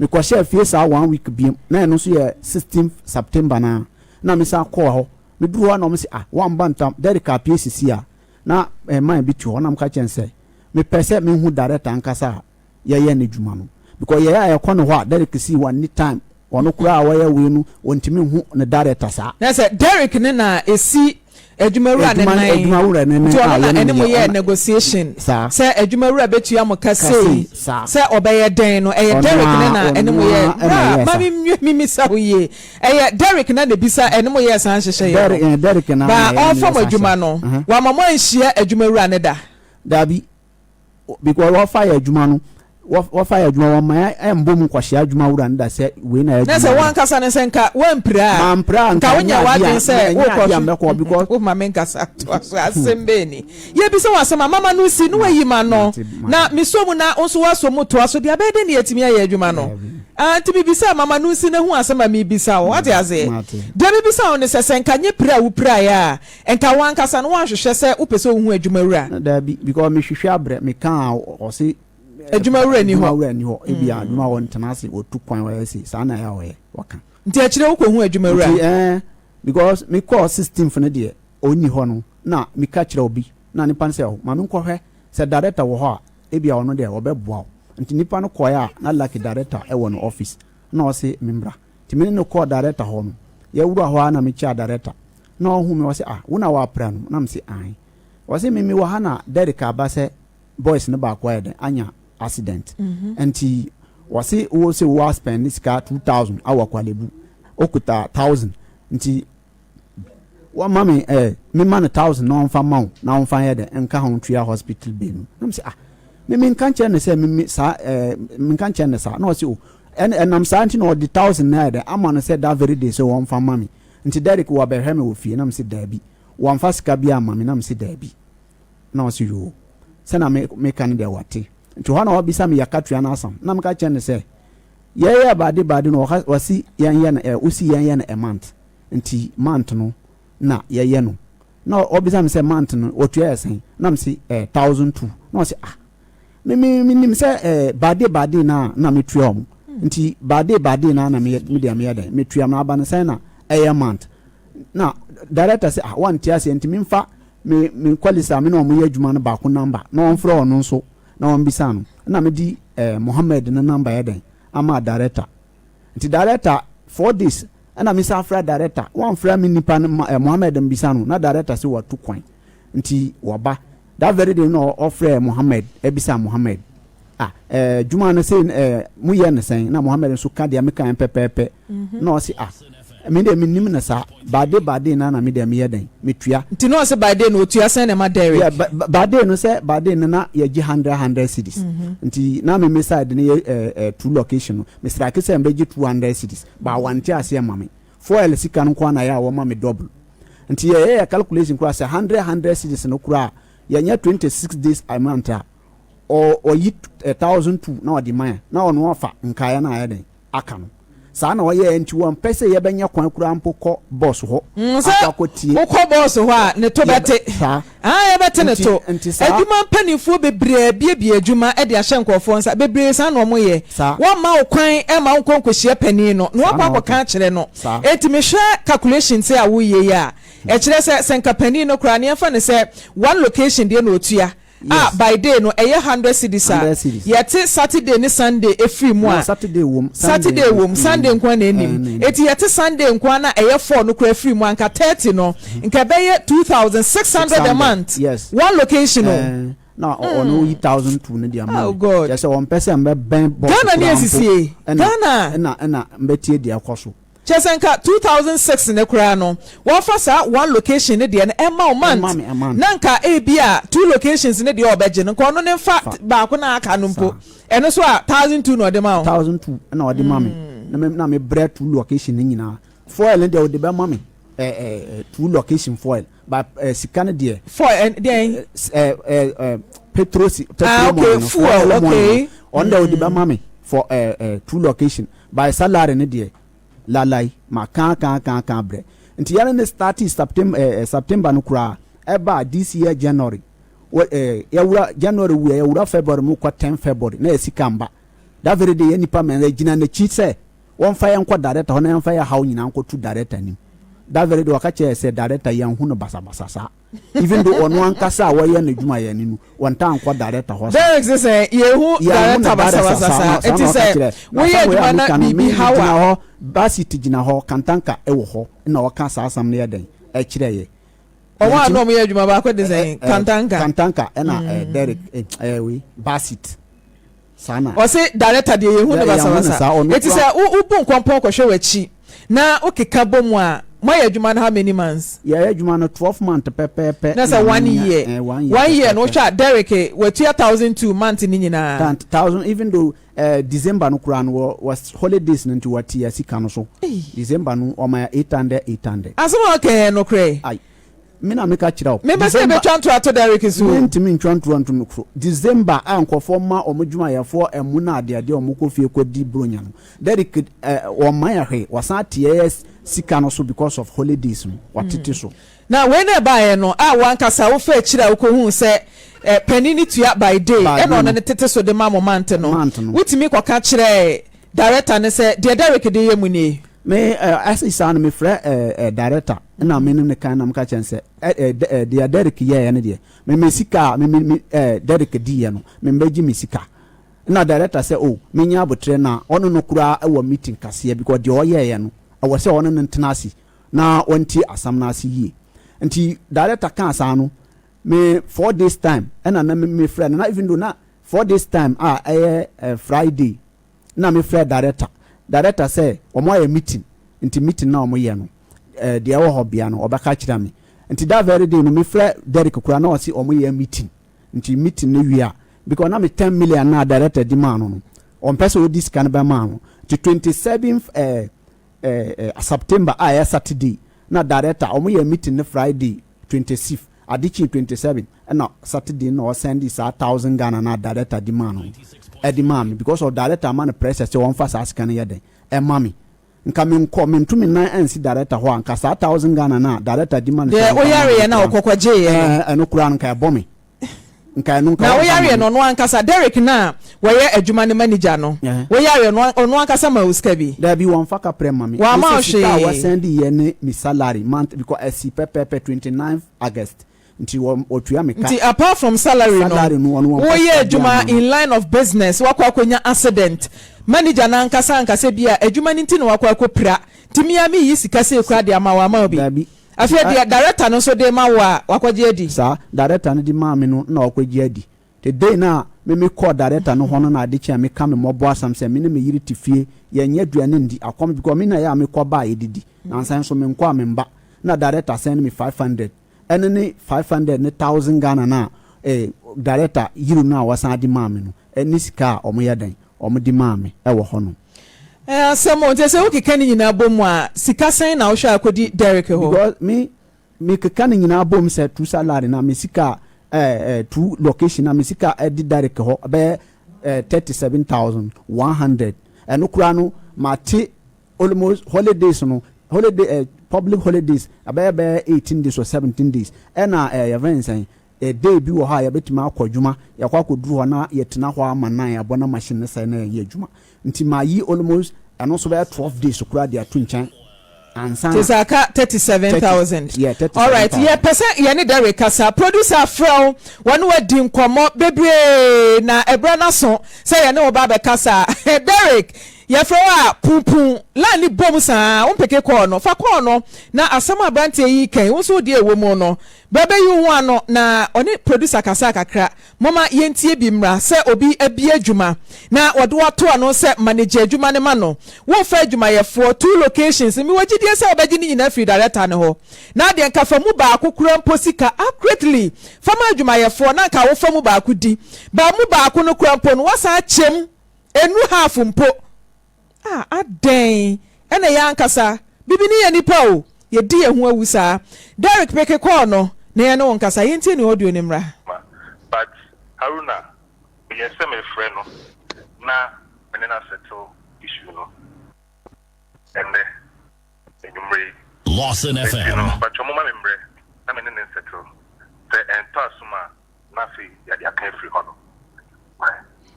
Speaker 6: Mekɔhyɛɛ fie saa one week biom na ɛno nso yɛ 16th September no ara na me san kɔɔ hɔ. Meduru hɔ a na wɔn se ah woamba ntam Derrick apue sisi a na eh, man bi te hɔ na meka kyerɛ no sɛ mepɛ sɛ mehu director ankasa a yɛyɛ n'adwuma no because yɛyɛ a yɛkɔ ne hɔ a Derrick sii wɔn time ɔno koraa a wɔyɛ wei no wɔntumi nhu ne director saa.
Speaker 2: Na sɛ Derrick ne na esi adwumawura ne
Speaker 6: nan
Speaker 2: adwumawura ne nan nti ɔno na ɛne mo yɛ negotiation sɛ adwumawura bɛtua mo ka sei sɛ ɔbɛyɛ dɛn no, ɛyɛ Derrick ne na ɛne mo yɛ bra ma me mimisa wo yie, ɛyɛ Derrick na na ebisa ɛne mo yɛ saa nhyehyɛ
Speaker 6: yɛ no
Speaker 2: ba ɔfa mo adwuma no wama mo anhyia adwumawura ne da?
Speaker 6: Dabi, because wɔfa yɛ adwuma no, wɔfa yɛ adwuma wɔn ma ɛmbɔ mu nkɔhyɛ adwuma wura no da sɛ wei na yɛ
Speaker 2: adwuma. Na sɛ wɔn ankasa no sɛ nka wɔampira
Speaker 6: a mampira a
Speaker 2: nka wonya w'adwene sɛ
Speaker 6: wokɔ so because
Speaker 2: wo ma me nkasa toa so. Asɛm bɛɛ ni, yɛbisa wɔ asɛm a mama no si na wayi ma no na mesɔ mu na nso woasɔ mu toa so deɛ abɛyɛ dɛ ne yɛatumi ayɛ adwuma no. Nti mebisa mama no nsi na hu asɛm a mebisa wo. Wate aseɛ? Deɛ mebisa wo ne sɛ nka nye pira a wopiraeɛ a nka wo ankasa no woanhwehwɛ sɛ wopɛ sɛ wohu adwuma wura?
Speaker 6: Daabi, because mehwehwɛ abrɛ meka a ɔse
Speaker 2: adwumawura ni hɔ.
Speaker 6: Adwumawura ni hɔ, ebi a adwuma wɔ ntena ase, wɔtu kwan, wɔyɛ se saa na ɛyɛ a ɔyɛ wɔka.
Speaker 2: Nti akyire wokɔhu adwumawura?
Speaker 6: Nti because mekɔɔ 16th no deɛ ɔnni hɔ no na meka kyerɛ obi na nipa no sɛ ɔ ma menkɔhwɛ sɛ director wɔ hɔ a ebi a ɔno deɛ ɔbɛboa wo. Nti nipa no kɔɛ a na lucky director ɛwɔ no office na ɔse membra. Nti mene no kɔɔ director hɔ no, yɛwura hɔ a na mekyia director na ɔhu me, ɔse ah, wo na woapra no? Na mese ae. Ɔse me mewɔ ha na Derrick aba sɛ boys no baako ayɛ dɛn anya accident nti wɔse wo sɛ wo spend sika 2000 awɔ Korle Bu, okuta 1000 nti wɔma me mema no 1000 na ɔmfa ma wo na ɔmfa yɛ dɛn nka ho ntua hospital bill no. Na mese ah, me menka nkyerɛ no sɛ me saa menka nkyerɛ no saa. Na ɔse o ɛnam saa nti na ɔde 1000 na yɛ dɛn ama no sɛ that very day sɛ wɔmfa ma me. Nti Derrick wɔbɛhwɛ me wɔ fie? Na mese daabi. Wɔmfa sika bi ama me? Na mese daabi. Na ɔse yoo, sɛna meka no deɛ wate. Nti hɔ na wabisa me yɛkatua no asɛm na meka kyerɛ no sɛ yɛyɛ baade baade no wɔsi yɛnyɛ no ɛ wosi yɛnyɛ no a month nti month no na yɛyɛ no. Na ɔbisa me sɛ month no wɔtua yɛ sɛn? Na mese 1002. Na ɔse ah, me me menim sɛ baade baade na na metua ɔmo nti baade baade na na me deɛ meyɛ dɛn metua no aba no sɛn na ɛyɛ month. Na director sɛ ah, wante aseɛ nti memfa me me colleagues a me na wɔn yɛ adwuma no baako number na wɔmfrɛ ɔno nso na wɔn bisa no. Na me di Mohammed ne number yɛ dɛn ama director. Nti director 4 days ɛna me san frɛ director, wɔn me nipa no Mohammed mbisa no na director sɛ watu kwan nti waba. That very day na ɔfrɛ Mohammed ɛbisa Mohammed. Ah eh, dwuma no sei eh, moyɛ no sɛn? Na Mohammed nso ka deɛ mekaeɛ no pɛpɛɛpɛ. Na ɔse ah, me deɛ mennim no saa, by day by day no ara na me deɛ meyɛ dɛn, metua.
Speaker 2: Nti na ɔse by day no ɔtua sɛn na ɛma Derrick?
Speaker 6: Yeah, by day no sɛ by day no na yɛgye 100 100 cedis. Nti na me me side no yɛ eh, eh, two location no, me strike sɛ mbɛgye 200 cedis, but wante aseɛ ma me. Fuel sika no nko ara na ɛyɛ a wɔma me double. Nti yɛyɛ yɛ calculation koraa sɛ 100 100 cedis no koraa a, yɛnyɛ 26 days a month a, ɔyi 1002 na ɔde ma yɛn na ɔno afa nkaeɛ no a ayɛ dɛn aka no. Saa na ɔyɛɛ nti wɔmpɛ sɛ yɛbɛnya kwan koraa mpo kɔ bɔs hɔ
Speaker 2: mm, sɛ
Speaker 6: akɔ akɔtie.
Speaker 2: Wokɔ bɔs hɔ a ne to bɛte.
Speaker 6: Saa.
Speaker 2: Ah, yɛbɛte ne to.
Speaker 6: Nti saa.
Speaker 2: Adwuma mpanimfoɔ bebree abiebie adwuma de ahyɛ nkurɔfoɔ nsa. Bebree saa na wɔyɛ.
Speaker 6: Saa.
Speaker 2: Wɔmma wo kwan ma wonkɔ nkɔhyia panin no na
Speaker 6: Saa
Speaker 2: woakɔ
Speaker 6: na
Speaker 2: akɔka
Speaker 6: wɔka.
Speaker 2: akyerɛ no.
Speaker 6: Saa.
Speaker 2: Enti mehwɛ calculations a woyɛ yi a, ɛkyerɛ sɛ sɛ nka panin no koraa no yɛmfa no sɛ one location deɛ na ɔtua. a
Speaker 6: Yes.
Speaker 2: by day no ɛyɛ 100 cedis a,
Speaker 6: 100 cedis.
Speaker 2: yɛte Saturday ne Sunday ɛfiri mu
Speaker 6: No,
Speaker 2: a,
Speaker 6: Saturday wom, Sunday
Speaker 2: Saturday
Speaker 6: nko
Speaker 2: wom, Sunday nko ara na
Speaker 6: ɛɛ
Speaker 2: ɛnim.
Speaker 6: na ɛnim.
Speaker 2: Enti yɛte Sunday nko ara na ɛyɛ four no koraa firi mu a, nka 30 no, nka ɛbɛyɛ 2,600 a
Speaker 6: 600,
Speaker 2: month,
Speaker 6: yes.
Speaker 2: one location o.
Speaker 6: Ɛɛ, na ɔno yi 1,200 no de ama
Speaker 2: Oh
Speaker 6: me.
Speaker 2: God.
Speaker 6: Kyerɛ sɛ ɔmpɛ sɛ mbɛbɛn box
Speaker 2: Ghana ne
Speaker 6: koraa mpo,
Speaker 2: asisie.
Speaker 6: ɛna
Speaker 2: Ghana.
Speaker 6: ɛna ɛna mbɛtie deɛ ɛkɔ so.
Speaker 2: Kyerɛ sɛ nka 2006 no koraa no wɔmfa saa one location no deɛ no ɛmma wo
Speaker 6: Ɛmma
Speaker 2: month
Speaker 6: me a month.
Speaker 2: na nka ebia two locations no deɛ ɔbɛgye no nka ɔno ne nfa
Speaker 6: Fa.
Speaker 2: baako no a aka no mpo
Speaker 6: Saa.
Speaker 2: ɛno nso a 1002 na ɔde ma wo.
Speaker 6: 1002 na ɔde ma me na me na me brɛ two location no nyinaa foil no deɛ ɔde bɛma me ɛ ɛ ɛ two location foil but ɛ sika no deɛ.
Speaker 2: Foil ɛ deɛn?
Speaker 6: Ɛ ɛ ɛ petrol si petrol
Speaker 2: Ah okay
Speaker 6: money no
Speaker 2: fuel
Speaker 6: fuel money
Speaker 2: okay.
Speaker 6: no ɔno deɛ ɔde bɛma me for ɛ ɛ two location but salary no deɛ. Lalai, maka aka aka aka abrɛ. Nti yɛne no startee September eh, eh, September no koraa, ɛbaa this year January. Wɔ eh, yɛwura January wia, yɛwura February mu kɔ 10 February, na yɛ sika mba. That very day, yɛ nipa mmiɛnsa gyina n'akyi sɛ wɔmfa yɛn nkɔ director hɔ na yɛmfa yɛ haw nyinaa nkɔto director anim. That very day, wɔka kyerɛ yɛ sɛ director yɛnhu no basabasa saa. Even though ɔno ankasa a wɔyɛ n'adwumayɛni no, wɔntaa nkɔ director hɔ saa.
Speaker 2: Derek se sɛ yɛhu
Speaker 6: Yɛnhu
Speaker 2: director
Speaker 6: no director
Speaker 2: basabasa
Speaker 6: saa
Speaker 2: saa
Speaker 6: na saa
Speaker 2: nti
Speaker 6: na ɔka
Speaker 2: sɛ
Speaker 6: kyerɛ. Na
Speaker 2: woyɛ
Speaker 6: asɛm wei a
Speaker 2: adwuma na
Speaker 6: meka no,
Speaker 2: biribi
Speaker 6: me
Speaker 2: haw
Speaker 6: megyina
Speaker 2: a.
Speaker 6: hɔ, Basit gyina hɔ, Kantanka wɔ hɔ na ɔka saa asɛm no yɛ dɛn ɛkyerɛ yɛ.
Speaker 2: Wɔn a
Speaker 6: Nti
Speaker 2: na wɔyɛ adwuma baako de
Speaker 6: ɛ
Speaker 2: sɛn?
Speaker 6: ɛ
Speaker 2: Kantanka.
Speaker 6: Kantanka ɛna ɛ Derek ɛ ɛ wei Basit saa na.
Speaker 2: Ɔse director deɛ yɛhu no
Speaker 6: Yɛ yɛnhu no
Speaker 2: basabasa.
Speaker 6: saa ɔno
Speaker 2: Eti
Speaker 6: koraa.
Speaker 2: sɛ wo wobu nkɔmpɔn kɔhwɛ w'akyi na wokeka bɔ mu a, moayɛ adwuma no how many months?
Speaker 6: Yɛayɛ adwuma no 12 month pɛpɛɛpɛ
Speaker 2: Na
Speaker 6: na
Speaker 2: sɛ one
Speaker 6: menya
Speaker 2: year.
Speaker 6: eh, one year
Speaker 2: One year no
Speaker 6: pɛpɛɛpɛ.
Speaker 2: wohwɛ a Derek watua 1002 month no nyinaa.
Speaker 6: Tant thousand even though eh, December no koraa no wɔ wɔ holidays no nti wɔte yɛ sika no so. December no wɔma yɛ 800 800.
Speaker 2: Asɛm a ɔka yɛ nokorɛ.
Speaker 6: Ai me na meka kyerɛ wo.
Speaker 2: Mempɛ sɛ
Speaker 6: December
Speaker 2: yɛbɛtwa ntorɔ ato Derek so o.
Speaker 6: Mentumi ntwa ntorɔ nto no so. December a nkurɔfoɔ ma wɔn adwumayɛfoɔ ɛmo no adeadeɛ a wɔkɔ fie kɔdi Buronya no, Derek eh, wɔmma yɛ hwee. Wɔsan te yɛ sika no so because of holidays no, wɔatete so.
Speaker 2: Na wei na ɛbaeɛ no a wo ankasa wofaa akyiri a wokɔhuu sɛ eh, panin no tua by day
Speaker 6: By
Speaker 2: ɛna
Speaker 6: day
Speaker 2: ɔno
Speaker 6: no.
Speaker 2: no tete so de ma mo month no,
Speaker 6: Month no.
Speaker 2: wotumi kɔka kyerɛɛ director no sɛ deɛ Derek de yɛ mu nie?
Speaker 6: Me eh, ɛsi saa no mefrɛ eh, eh, director ɛna me ne no kan na meka kyerɛ no sɛ eh, eh, eh, deɛ Derek yɛeɛ no deɛ me me sika a me me me eh, Derek diiɛ no me mbɛgye me sika. Ɛna director sɛ oh menyɛ abotrɛ na ɔne no koraa wɔ meeting kaseɛ because deɛ ɔyɛeɛ no ɛwɔ sɛ ɔne no ntena ase na ɔntie asɛm no ase yie. Nti director kaa saa no me 4 days time ɛna na me mefrɛ no na even though na 4 days time a ɛyɛ eh, Friday na me frɛ director director sɛ wɔn ayɛ meeting nti meeting na wɔn yɛ no ɛɛ deɛ ɛwɔ hɔ bia no ɔbɛka kyerɛ me nti that very day no me frɛ Derek koraa na ɔsi wɔn yɛ meeting nti meeting no wie a because na me 10 million na director di maa no no ɔmpɛ sɛ ɔdi sika no bɛ maa no nti 27th ɛɛ ɛɛ September a ɛyɛ Saturday na director wɔn yɛ meeting no Friday 26th ade kye 27 ɛna Saturday na ɔsɛnde saa thousand Ghana na director di maa no ɛde maa me because of director ama no pressure sɛ wɔmfa saa sika no yɛ dɛn ɛma me nka me nkɔ me ntumi nan ansi director hɔ a nka saa thousand Ghana na director di ma no
Speaker 2: Deɛ
Speaker 6: sɛ ɔmfa ma me
Speaker 2: woyareɛ na
Speaker 6: koraa
Speaker 2: ɔkɔkɔ gyeeɛ no.
Speaker 6: ɛɛ ɛno koraa no nka ɛbɔ me nka ɛno nka
Speaker 2: Na
Speaker 6: wɔmfa ma
Speaker 2: woyareɛ
Speaker 6: me.
Speaker 2: no ɔno ankasa Derek no a wɔyɛ adwuma no manager no woyareɛ no ɔno ankasa ma wo sika bi?
Speaker 6: Dabi wɔmfa kaprɛ ma me.
Speaker 2: Wamma wo
Speaker 6: Mese sika a
Speaker 2: hwee.
Speaker 6: wɔsɛnde yɛ ne me salary month because ɛsi pɛpɛɛpɛ 29 August nti wɔtua me ka.
Speaker 2: Nti apart from salary no,
Speaker 6: Salary no ɔno wɔmfa
Speaker 2: woyɛ
Speaker 6: sika biara
Speaker 2: adwuma
Speaker 6: mma me.
Speaker 2: in line of business wakɔ akɔnya accident, manager no ankasa anka sɛ bi a adwuma no nti na wakɔ akɔpira nti me ara meyi sika sei koraa de ama wo, ama wo bi.
Speaker 6: Dabi.
Speaker 2: Afei deɛ director no nso de ma wo a wakɔgye adi.
Speaker 6: Saa, director no de maa me no na wakɔgye adi. The day no a Me me kɔɔ director no hɔ no na ade kye a me ka me mmɔbɔ asɛm sɛ me ne me yere te fie yɛ nyɛ aduane ndi akɔm because me na ɛyɛ a me kɔ ba a yɛdidi nansa nso me nkɔ a me mba na director send me 500 ɛno ne 500 ne 1000 Ghana no a eh, director yere no a wɔsan de maa me no ɛne sika a wɔn yɛ dɛn wɔn de maa me ɛwɔ hɔ nom.
Speaker 2: Ɛyɛ asɛm o, nti sɛ wokeka ne nyinaa bɔ mu a, sika sɛn na wohwɛ a kɔdi Derrick hɔ?
Speaker 6: Because me Me keka ne nyinaa bom sɛ true salary na me sika eh eh true location na me sika ɛdi Derrick hɔ ɛbɛyɛ eh 37,100 ɛno koraa no mate almost holidays no holiday eh public holidays ɛbɛyɛ bɛyɛ 18 days or 17 days ɛna eh yɛfrɛ ne sɛn eh day bi wɔ hɔ a yɛbɛtumi akɔ adwuma yɛkɔ akɔduru hɔ na yɛtena hɔ ama nan abɔ na machine no sɛe na yɛnyɛ adwuma Nti mayi almost ɛno nso bɛyɛ 12 days koraa de ato nkyɛn ansa na.
Speaker 2: Kyesɛ aka 37,000.
Speaker 6: Yeah, 37,000.
Speaker 2: Alright, yɛpɛ sɛ yɛne Derrick kasa. Producer frɛ wo, wɔne wo adi nkɔmmɔ bebree na ɛberɛ no aso sɛ yɛne wo ba abɛkasa. Derrick, yɛfrɛ wo a, puupuu, line no bom saa, wompeke call no. Fa call no na asɛm a aberanteɛ yi reka yi, wo nso wo deɛ ɛwɔ mu no, bra bɛyi wo ho ano na ɔne producer kasa kakra. Momma yɛntie bi mmra sɛ obi abue adwuma na wɔde wo ato ano sɛ manage adwuma no ma no. Worefa adwumayɛfoɔ, two locations, mewɔ gyidie sɛ wobɛgye ne nyinaa afiri director no hɔ. Na adeɛ nka fa mu baako koraa mpo sika accurately fa ma adwumayɛfoɔ na nka wofa mu baako di. But mu baako no koraa mpo no woasan akyɛ mu, ɛnnuru half mpo. Ah adɛn ɛna yɛn ankasa bibini yɛ nipa o yɛdi yɛn ho awu saa Derrick peke call no na yɛne wo nkasa yɛntie ne audio no mmra.
Speaker 7: Ma but Haruna meyɛ sɛ mefrɛ no na me ne no asettle issue no ɛnnɛ anwumerɛ yi.
Speaker 8: Lawson
Speaker 7: Nti
Speaker 8: FM.
Speaker 7: no mpakyɛw momma me mmerɛ na me ne no nsettle. Sɛ ɛntɔ asom a na afei yɛde aka afiri hɔ no.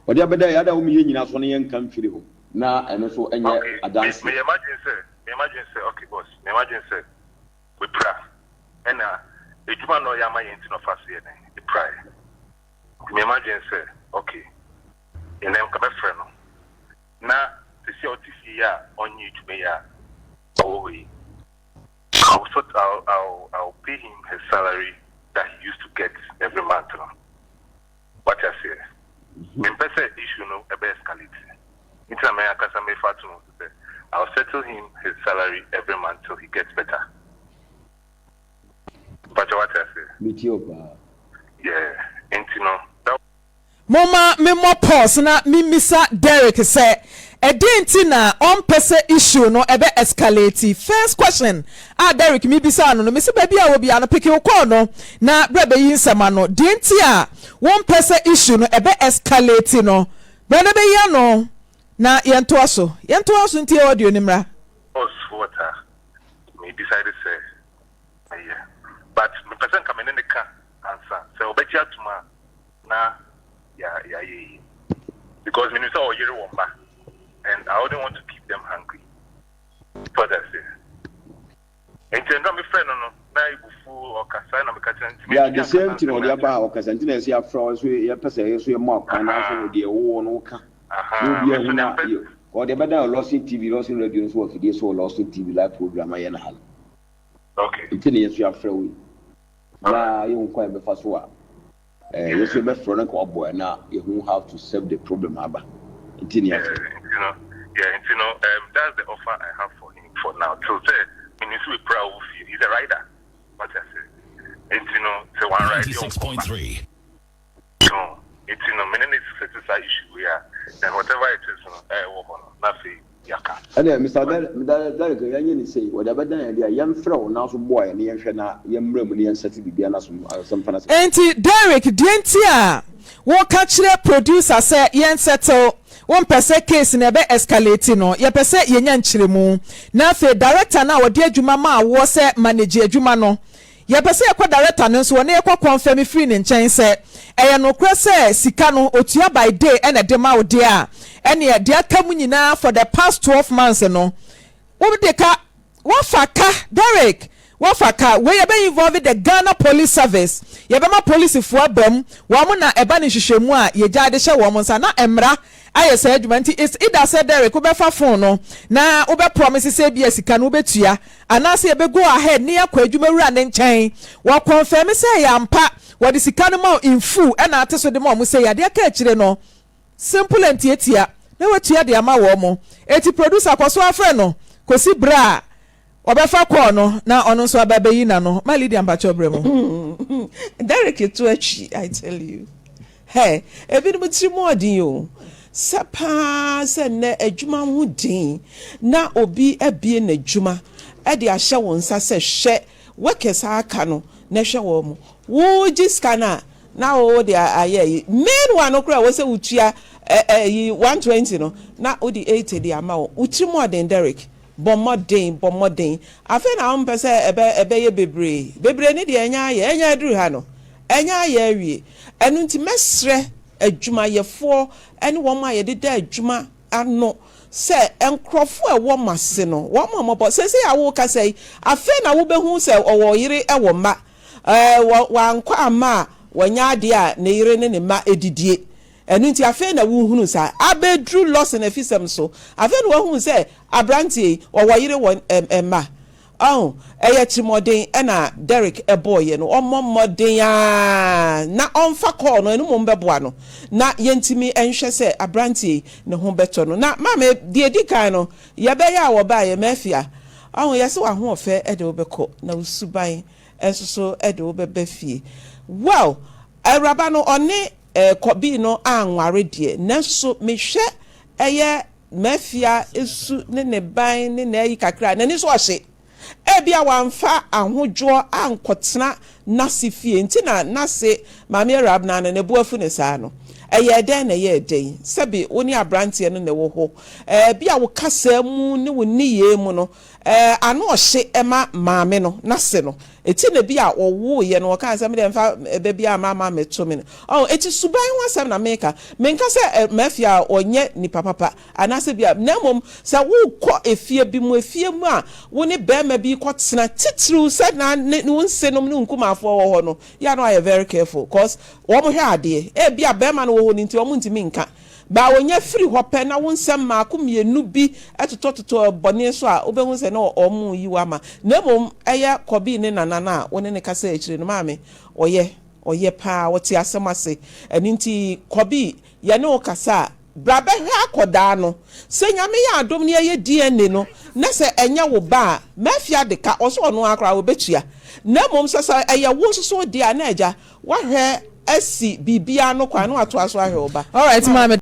Speaker 9: Ɔde abɛda yɛ ada a wɔn yɛ nyina so no yɛn nka mfiri hɔ na ɛno nso nyɛ
Speaker 7: Okay, me
Speaker 9: adanseɛ.
Speaker 7: meyɛ m'adwene sɛ meyɛ m'adwene sɛ okay boss meyɛ m'adwene sɛ wapira ɛna adwuma na ɔyɛ ama yɛn nti na ɔfa so yɛ dɛn epiraeɛ nti meyɛ m'adwene sɛ okay ɛnɛ nka mɛfrɛ no na sisi a ɔte fie yi a ɔnyɛ adwuma yi a ɔwɔ hɔ yi I will sort I'll, I'll, I'll pay him his salary that he used to get every month no. Wate aseɛ? Mempɛ sɛ issue no ɛbɛ escalate. Nti na me ankasa mefa ato me ho so sɛ I'll settle him his salary every month till he gets better. Mpakyɛ wate aseɛ?
Speaker 9: Metie wo paa.
Speaker 7: Yeah, nti no that.
Speaker 2: Momma memmɔ pause na memmisa Derrick sɛ ɛdeɛn nti na ɔmpɛ sɛ issue no ɛbɛ escalate. First question a Derrick mebisaa no no, mese baabi a wɔ biara no peke wo call no na bra bɛyi nsɛm ano. Deɛ nti a wompɛ sɛ issue no ɛbɛ escalate no, bra na bɛyi ano na yɛntoa so. Yɛntoa so ntie audio no mmra.
Speaker 7: Was what a me decide sɛ mɛyɛ but mepɛ sɛ nka me ne no ka ansa sɛ ɔbɛgye atom a. na yɛayɛ yi because menim sɛ ɔyere wɔ mma and I wouldn't want to keep them hungry so ɔda ase nti ɛnna mefrɛ no no na ebufuo ɔkasa na meka kyerɛ nti
Speaker 9: Yeah, the same thing ɔde aba a ɔkasa nti na ɛsɛ yɛafrɛ wo nso yɛpɛ sɛ yɛ so yɛma akwan na nso deɛ wowɔ no woka na obi ahu na ɔde bɛda Lawson TV Lawson Radio nso wɔ afidie so wɔ Lawson TV live program ayɛ no ha no nti na yɛn nso yɛafrɛ wo yi na yɛhu kwan yɛbɛfa so a Eh yɛ nso yɛbɛfrɛ no nka waboa yɛn na yɛhu how to solve the problem aba nti ne yɛafrɛ.
Speaker 7: Yeah, nti no, yeah, nti no, that's the offer I have for him for now till sɛ menim sɛ wapira wɔ fie, he's a rider, wate ase, nti no sɛ wan ride ɔnkɔ ba.
Speaker 8: 96.3.
Speaker 7: No, nti no me ne no settle saa issue wei a, then whatever it is no ɛwɔ hɔ no na afei yɛaka.
Speaker 9: Ɛnneɛ Mister Derrick yɛnyɛ no sei, wɔde abɛdan yɛn deɛ a, yɛmfrɛ wo na nso boa yɛn na yɛnhwɛ na yɛmmra mu na yɛnsɛte biribiara na asom asɛm fa no asɛm.
Speaker 2: Enti Derrick deɛ nti a woka kyerɛ producer sɛ yɛn settle, wompɛ sɛ case no ɛbɛ escalate no, yɛpɛ sɛ yɛnya nkyerɛmu. Na afei director no a ɔde adwuma maa woɔ sɛ manage adwuma no, Yɛpɛ sɛ yɛkɔ director no nso hɔ na yɛkɔ kɔnfɛme firi ne nkyɛn sɛ ɛyɛ nokorɛ sɛ sika no ɔtua by day ɛna ɛde ma wo deɛ a, ɛneɛ deɛ aka mu nyinaa for the past 12 months no wode ka, woafa ka Derrick! Wɔfa ka wei yɛbɛ involve the Ghana Police Service, yɛbɛma polisifoɔ aba mu, wɔn na ɛba no nhwehwɛmu a yɛgyaa de hyɛ wɔn nsa na mmara ayɛ saa adwuma nti it's either sɛ Derrick wobɛfa phone no na wobɛ promise sɛ ebia sika no wobɛtua anaasɛ yɛbɛ go ahead ne yɛakɔ adwuma wura no nkyɛn wɔ confirm sɛ ɛyɛ ampa wɔde sika no ma wo in full ɛna ate so de ma wɔn sɛ yadeɛ aka akyire no simple and tiatia na watua de ama wɔn. Enti producer kɔ so ara frɛ no kɔsi berɛ a Ɔbɛfa call no na ɔno nso aba abɛyi n'ano. Ma Lydia mpakyɛw brɛ mu.
Speaker 8: Derrick to atwi I tell you. Hey, ebinom tiri mu ɔden o. Sɛ paa sɛ nnɛ adwuma ho den na obi abue n'adwuma de ahyɛ wo nsa sɛ hwɛ workers a aka no na hwɛ wɔn. Wogye sika no a na wode ayɛ ayi. Main one no koraa ɛwɔ sɛ wotua ɛyi 120 no na wode 80 de ama wo. Wo tiri mu ɔden Derrick. Bɔ mmɔden, bɔ mmɔden. Afei na wompɛ sɛ ɛbɛ, ɛbɛyɛ bebree. Bebree no deɛ ɛnyɛ ayɛ, ɛnyɛ aduru ha no, ɛnyɛ ayɛ awie. Ɛno nti mɛsrɛ adwumayɛfoɔ ne wɔn a yɛdeda adwuma ano sɛ nkorɔfoɔ a ɛwɔ mo ase no, wɔn mmɔbɔ. Seesei a worekasa yi, afei na wobɛhu sɛ ɔwɔ yere wɔ mma. Ɛɛ, wɔ, wankɔ amma a, wanya adeɛ a ne yere ne ne mma didie. Ɛno nti afei na wohunu saa. Abɛduru Lawson afisɛm so, afei na wahunu sɛ aberanteɛ yi, ɔwɔ yere wɔ mma. Ɔho, ɛyɛ atirimuɔden na Derrick bɔeɛ no. Ɔmmɔ mmɔden ara na ɔmfa call no, ɛno mmom bɛboa no na yɛntumi nhwɛ sɛ aberanteɛ yi ne ho bɛtɔ no. Na maame, deɛ ɛdi kan no, yɛbɛyɛ a wɔbaeɛ, Mafia, ɔho, yɛse w'ahoɔfɛ de wo bɛkɔ na wo suban nso so de wo bɛba fie. Well, awuraba no, ɔne Kɔbii no anware deɛ, nanso mehwɛ ɛyɛ Mafia su ne ne ban ne n'ayi kakra a, n'ani so ɔhye. Ebia wamfa ahodwoɔ ankɔtena n'ase fie nti na n'ase Maame Awurabena no ne bo afu no saa no. Ɛyɛɛ dɛn na ɛyɛɛ dɛn? Sɛbe wo ne aberanteɛ no na ɛwɔ hɔ. Ebia wo kasa mu ne wo nneyɛɛ mu no, ano ɔhye ma maame no, n'ase no. Eti na bi a wɔwooeɛ no, wɔkaa sɛ, Me deɛ mfa ba biara mma mma mmɛto me no. Ɔho, eti suban ho asɛm na meka. Menka sɛ Mafia ɔnyɛ nipa papa, anaasɛ bi a, na mmom sɛ wokɔ efie bi mu, efie mu a wo ne barima bi rekɔtena, titiriw sɛ na ne wo nsenom ne wo nkumaafoɔ wɔ hɔ no, yɛ a na woayɛ very careful, cause wɔhwɛ adeɛ. Ebia barima no wɔ hɔ no nti wɔntumi nka. Ba a onya firi hɔ pɛ na wo nsɛm mmaako mmienu bi totɔtotɔ bɔne so a, wobɛhu sɛ na wɔreyi wo ama. Na mmom ɛyɛ Kɔbi ne Nana no a wo ne no kasa akyire no, maame, ɔyɛ, ɔyɛ pa ara, ɔte asɛm ase. Ɛno nti Kɔbi, yɛne wo kasa a, bra bɛhwɛ akɔdaa no. Sɛ Nyame yɛ adom na yɛyɛ DNA no, na sɛ ɛnyɛ wo ba a, Mafia de ka, ɔse ɔno ara koraa ɔbɛtua. Na mmom sɛ sɛ ɛyɛ wo nso so deɛ a, na agya, woahwɛ asi biribiara ano kwan na watoa so ahwɛ wo ba.
Speaker 2: Alright maame.